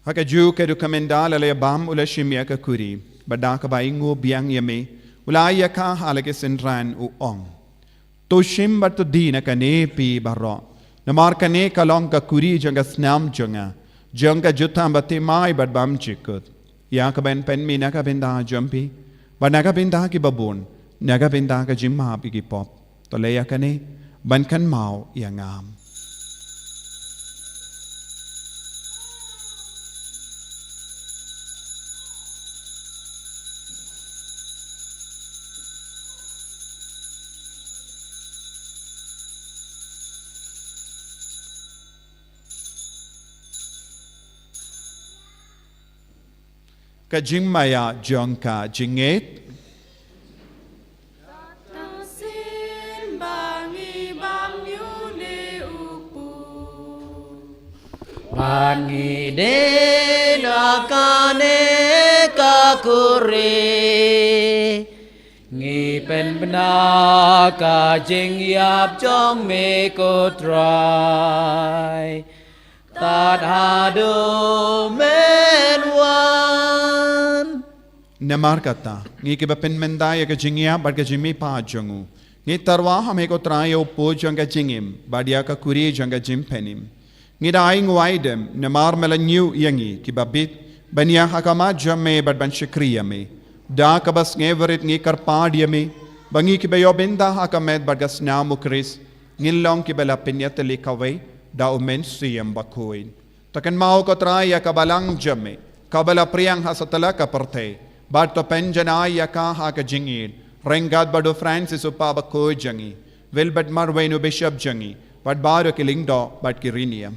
Ha kajuh ka duk ka mynta la la bam, u la shim ïa ka kuri, bad da kaba ainguh biang ïa me, u la ai ïa ka ha la ki synran, u ong: To shim bad to die na kane phi baroh, namar kane ka long ka kuri jong ka snam jong nga, jong ka jutang bathymmai bad bymjukut, ïa kaban pynmih na ka bynta jong phi bad na ka bynta ki babun, na ka bynta ka jingmap ïa ki pop. To leh ïa kane ban kynmaw ïa nga. Ka jingmaïa jong ka jingngeit. Kata shisien ba ngi bam ïa une u po, ba ngi die na kane ka kuri, ngi pynbna ka jingïap jong me, ko Trai, tad haduh men wan. Namar kata, ngi kiba pynmynta ïa ka jingïap bad ka jingmihpat jong u, ngi tyrwa ha me, ko Trai, ïa u po jong ka jingim bad ïa ka kuri jong ka jingpynim. Ngi da ai nguh ai dem namar me la ñiew ïa ngi kiba bit ban ïa ha khmat jong me bad ban shakri ïa me. Da kaba sngewrit ngi kyrpad ïa me ba ngi kiba ïoh bynta ha ka met bad ka snam u Khrist, ngin long kiba la pynïatylli kawei da u Mynsiem Bakhuid. To kynmaw, ko Trai, ïa ka Balang jong me kaba la phriang ha satlak ka pyrthei, bad to pynjanai ïa ka ha ka jingïeid ryngkat bad u Francis u Papa bakhuid jong ngi, Wilbert Marwein u Bishop jong ngi, bad baroh ki lyngdoh bad ki riewniam.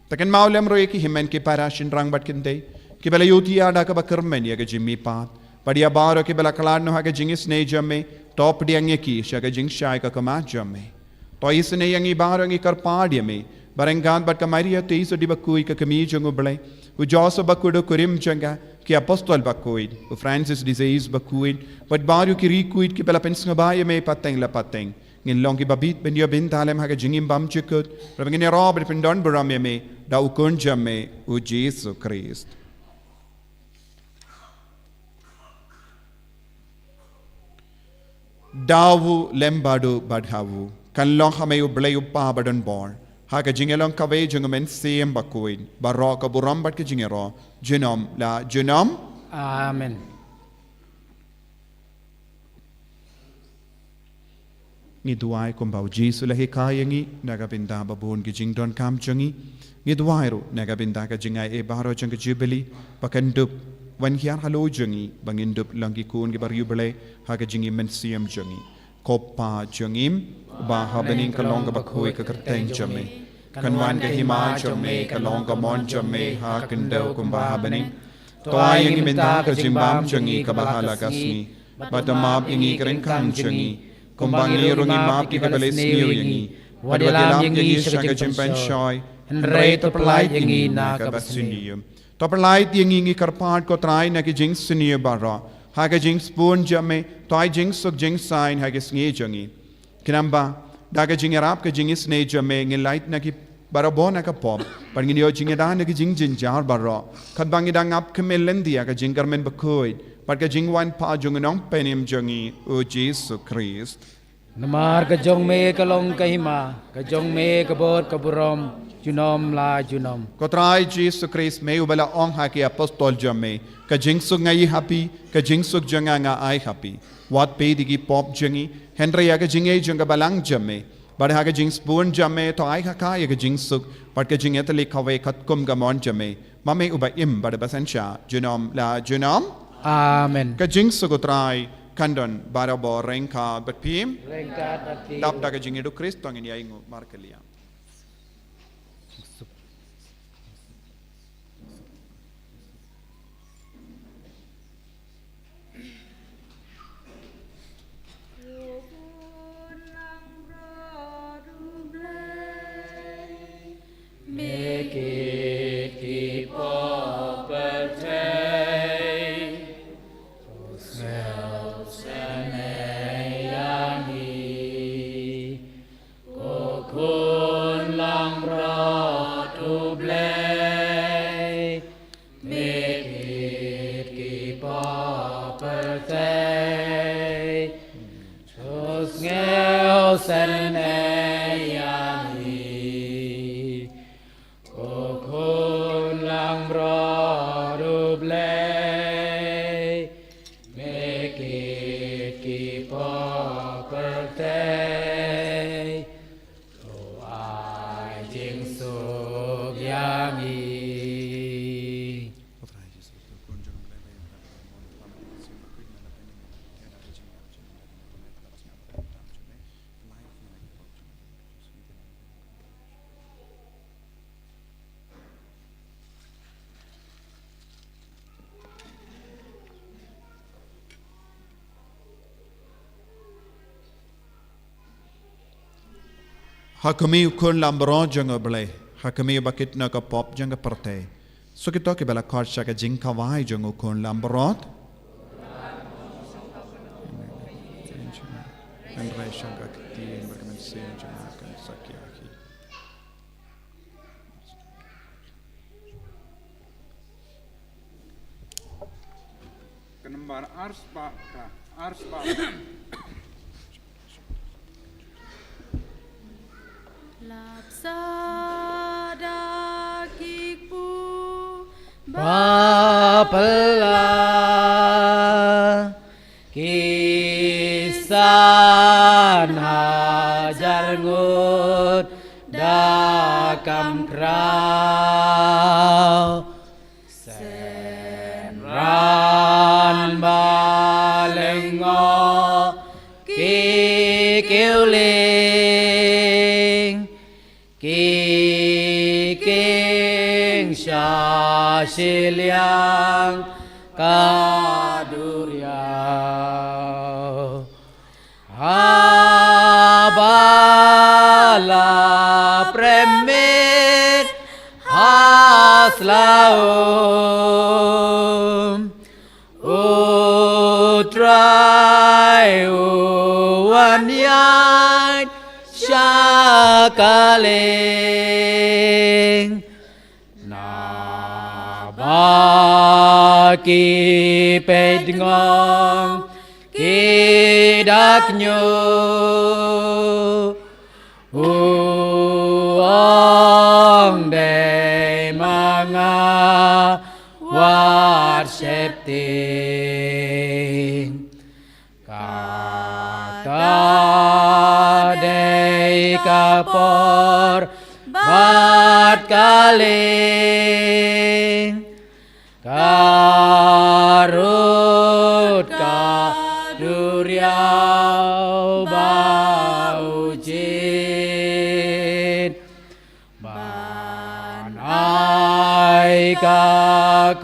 To kynmaw lem ruh ïa ki hynmen ki para, shynrang bad kynthei kiba la ïohi ïa da kaba kyrmen ïa ka jingmihpat, bad ïa baroh kiba la khlad noh ha ka jingisynei jong me, to pdiang ïa ki sha ka jingshai ka khmat jong me. To isynei ïa ngi baroh, ngi kyrpad ïa me, ba ryngkat bad ka Maria Theisotti bakhuid, ka kmie jong u Blei, u Joseph bakhuid u kurim jong ka, ki apostol bakhuid, u Francis de Sales bakhuid, bad baroh ki riewkhuid kiba la pynsngewbha ïa me pateng la pateng, ngin long kiba bit ban ïoh bynta lem ha ka jingim bymjukut, ruh ba ngin ïaroh bad pyndonburom ïa me da u Khun jong me u Jisu Khrist. Da u lem bad u bad ha u, kan long ha me u Blei u Kpa badonbor, ha ka jingïalong kawei jong u Mynsiem Bakhuid, baroh ka burom bad ka jingïaroh junom la junom. Amen. Ngi duwai kumba u Jisu u la hikai ïa ngi, na ka bynta ba bun ki jingdonkam jong ngi. Ngi duwai ruh na ka bynta ka jingai ei baroh jong ka Jubili, ba kan dup wan hiar halor jong ngi, ba ngin dup long ki khun kiba riewblei ha ka jingim mynsiem jong ngi. Ko Pa jong ngi, uba ha bneng, ka long kaba khuid ka kyrteng jong me. Kan wan ka hima jong me, kan long ka mon jong me ha ka khyndew kumba ha bneng. To ai ïa ngi mynta ka jingbam jong ngi kaba ha la ka sngi. Bad to map ïa ngi ka ryngkang jong ngi, kumba ngi ruh ngi map ïa kiba leh sniew ïa ngi. Wat ïalam ïa ngi sha ka jingpynshoi, hynrei to pynlait ïa ngi na kaba sniew. To pynlait ïa ngi, ngi kyrpad ko Trai, na ki jingsniew baroh. Ha ka jingsbun jong me, to ai jingsuk jingsaiñ ha ka sngi jong ngi. Khnang ba da ka jingïarap ka jingisynei jong me ngin lait na ki barabor na ka pop, bad ngin ïoh jingïada na ki jingjynjar baroh, katba ngi dang ap khmih lynti ïa ka jingkyrmen bakhuid bad ka jingwan phah jong u Nongpynim jong ngi, u Jisu Khrist. Namar ka jong me ka long ka hima, ka jong me ka bor ka burom, junom la junom. Ko Trai Jisu Khrist, me uba la ong ha ki apostol jong me, ka jingsuk nga ai ha phi, ka jingsuk jong nga nga ai ha phi. Wat peit ïa ki pop jong ngi, hynrei ïa ka jingïeit jong ka Balang jong me. Bad ha ka jingsbun jong me to ai ha ka ïa ka jingsuk bad ka jingïatylli kawei katkum ka mon jong me. Ma me uba im bad uba synshar junom la junom. Amen. Ka jingsuk u Trai kan don barabor ryngkat bad phi. Ryngkat bad phi. Dap da ka jingïaduk Khrist to ngin ïa ainguh markylliang. Ko khun langbrot U Blei, me kit ki pop pyrthei, to sngew sngewsynei ïa ngi. Ko khun langbrot U Blei, me kit ki pop pyrthei, to ai jingsuk ïa ngi. Ha khmih u khun langbrot jong U Blei, ha khmih uba kit na ka pop jong ka pyrthei. Sa kito kiba la khot sha ka jingkhawai jong u khun langbrot. Hynrei sha ka ktien bad ka mynsiem jong nga kan sa ïakhih. Ka nambar arspah ka, arspah. Lap sa da ki kpu ba phylla, ki san hajar ngut da kam khraw. Synran ba lyngngoh ki kiew lieng, ki kieng sha shiliang ka duriaw. Haba la premit ha sla um, U Trai u wan ïaid sha ka lieng. Naba ki peit ngong ki da kñiuh, u ong, dei ma nga, wat sheptieng. Kata dei ka por bad ka lieng, ka rud ka duriaw ba u jied. Ban ai ka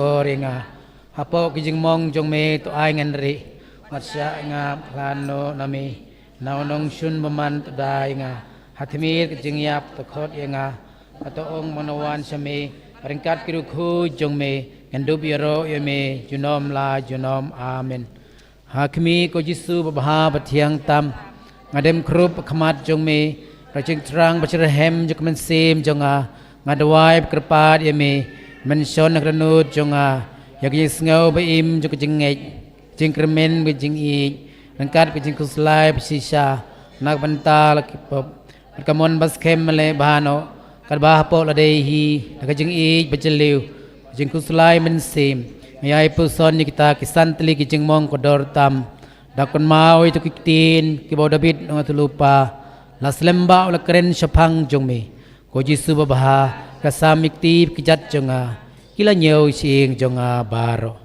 shukor ïa nga. Hapoh ki jingmong jong me to ai ngan rieh. Wat shah nga khlad noh na me. Na u nongshun bymman to da ïa nga. Ha khmih ka jingïap to khot ïa nga. Hato ong ba nga wan sha me ryngkat ki riewkhuid jong me, ngan dup ïaroh ïa me junom la junom. Amen. Ha khmih ko Jisu babha bathiang tam, nga dem khrup ha khmat jong me. Ka jingthrang basyrhem jong ka mynsiem jong nga, nga duwai ba kyrpad ïa me. Men shon ha ka dohnud jong nga ïa ka jingsngew ba im jong ka jingngeit, jingkyrmen bad jingïeit, ryngkat ka jingkhuslai bashisha na ka bynta la ki pop. Bad ka mon baskhem male bha noh, katba hapoh lade hi da ka jingïeit bajylliew, jingkhuslai mynsiem, nga ïai puson ïa kita ki san tylli ki jingmong kordor tam. Kynmaw ïa ki ktien kiba u Dabid u nongïathuhlypa la slem bad u la kren shaphang jong me. Ko Jisu babha, ka sam ïa ki kti ki jait jong nga ki la ñiew sha ïing jong nga baroh.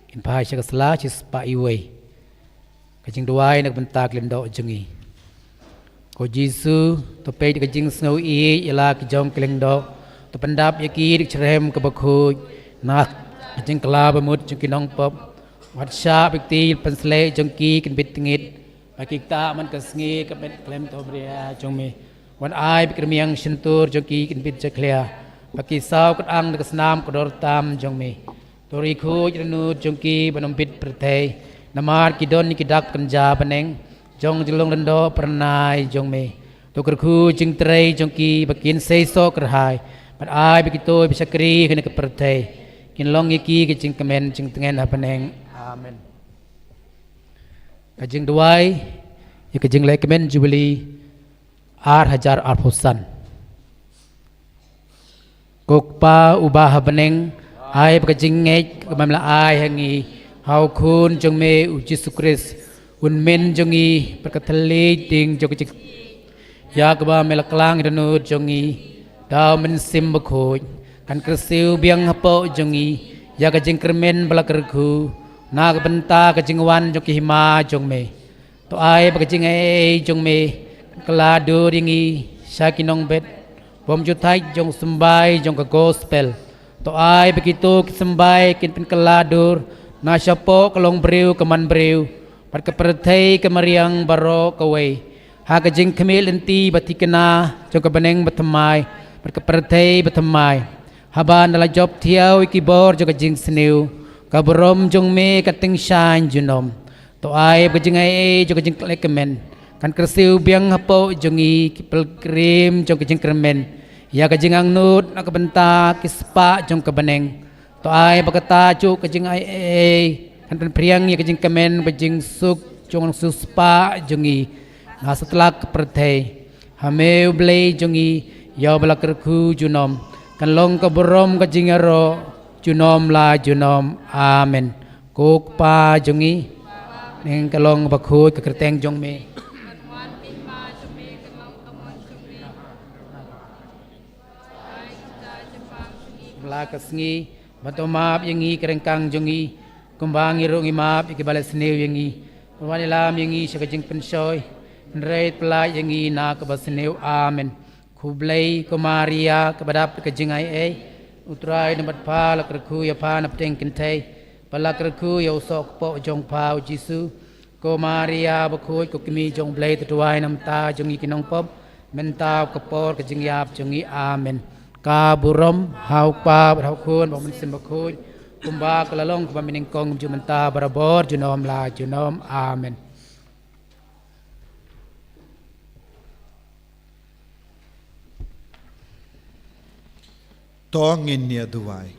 Kin phai sha ka sla shispah iwei. Ka jingduwai na ka bynta ki lyngdoh jong ngi. Ko Jisu, to peit da ka jingsngew ïeit ïa la ki jong ki lyngdoh, to pyndap ïa ki da ka shitrhem kaba khuid na ka jingkylla bamut jong ki nongpop. Wat shah ba ki kti pynsleh jong ki kin bit tngit, ba ki ktah man ka sngi ka met khlem thombria jong me. Wat ai ba ki rmiang shyntur jong ki kin bit jakhlia, ba ki saw kut ang da ka snam kordor tam jong me. To ri khuid rynut jong ki ban ym bit pyrthei, namar ki don ïa ki dak kynja bneng jong jinglong lyngdoh phyrnai jong me. To kyrkhu jingtrei jong ki ba kin seisoh kyrhai, bad ai ba kito ba shakri ha kane ka pyrthei kin long ïa ki ka jingkmen jingtngen ha bneng. Amen. Ka jingduwai ïa ka jingleh kmen Jubili ar hajar arphew san. Ko Kpa uba ha bneng, ai ba ka jingngeit kaba me la ai ha ngi ha u Khun jong me u Jisu Khrist, un myn jong ngi bad ka thylliej ding jong ka jing, ïa kaba me la klang ïa ka dohnud jong ngi da u Mynsiem Bakhuid, kan kyrsiew biang hapoh jong ngi ïa ka jingkyrmen ba la kyrkhu na ka bynta ka jingwan jong ka hima jong me. To ai ba ka jingaiei jong me kan kylla dur ïa ngi sha ki nongbet bym ju thait jong u symbai jong ka gospel. To ai ba kito ki symbai kin pynkylla dur na shapoh ka longbriew ka manbriew bad ka pyrthei ka mariang baroh kawei, ha ka jingkhmih lynti ba thikna jong ka bneng bathymmai bad ka pyrthei bathymmai. Haba ynda la jop thiaw ïa ki bor jong ka jingsniew, ka burom jong me ka tyngshaiñ junom. To ai ba ka jingaiei jong ka jingkmen kan kyrsiew biang hapoh jong ngi ki pilgrim jong ka jingkyrmen ïa ka jingangnud na ka bynta ki spah jong ka bneng. To ai ba kata juh ka jingaiei kan pynphriang ïa ka jingkmen bad jingsuk jong u nongsiewspah jong ngi na satlak ka pyrthei. Ha me u Blei jong ngi, ïa uba la kyrkhu junom, kan long ka burom ka jingïaroh junom la junom. Amen. Ko Kpa jong ngi, neng ka long bakhuid ka kyrteng jong me. Bla ka sngi, ba to map ïa ngi ka ryngkang jong ngi, kumba ngi ruh ngi map ïa kiba la sniew ïa ngi. Wan ïalam ïa ngi sha ka jingpynshoi, hynrei pyllait ïa ngi na kaba sniew. Amen. Khublei ko Maria, kaba dap da ka jingaiei, U Trai u don bad pha, la kyrkhu ïa pha na pdeng kynthei, bad la kyrkhu ïa u soh kpoh jong pha u Jisu. Ko Maria bakhuid, ko kmie jong u Blei, to duwai namar kata jong ngi ki nongpop, mynta bad ka por ka jingïap jong ngi. Amen. Ka burom ha u Kpa bad ha u Khun bad ha u Mynsiem Bakhuid, kumba ka la long, kumba mynnyngkong, mynta, barabor, junom la junom. Amen. To ngin ïa duwai.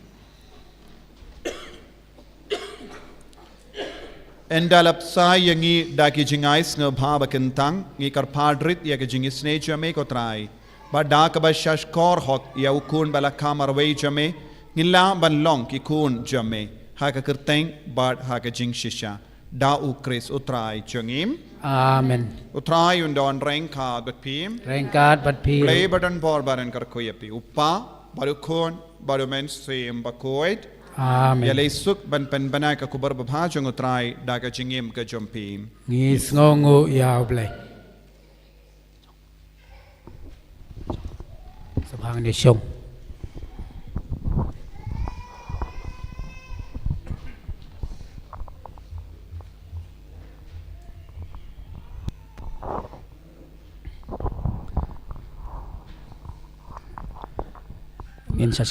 Ynda la bsa ïa ngi da ki jingai sngewbha ba kyntang, ngi kyrpad rit ïa ka jingisynei jong me ko Trai, ba da kaba shahshkor hok ïa u Khun ba la kha marwei jong me, ngin lah ban long ki khun jong me ha ka kyrteng bad ha ka jingshisha. Da u Khrist u Trai jong ngi. Amen. U Trai un don ryngkat bad phi. Ryngkat bad phi. Blei ba don bor ba un kyrkhu ïa phi, u Kpa bad u Khun bad u Mynsiem Bakhuid. Amen. Ïaleh suk ban pynbna ka khubor babha jong u Trai da ka jingim ka jong phi. Ngi sngewnguh ïa u Blei. Sa bang ne shong. Ngin sa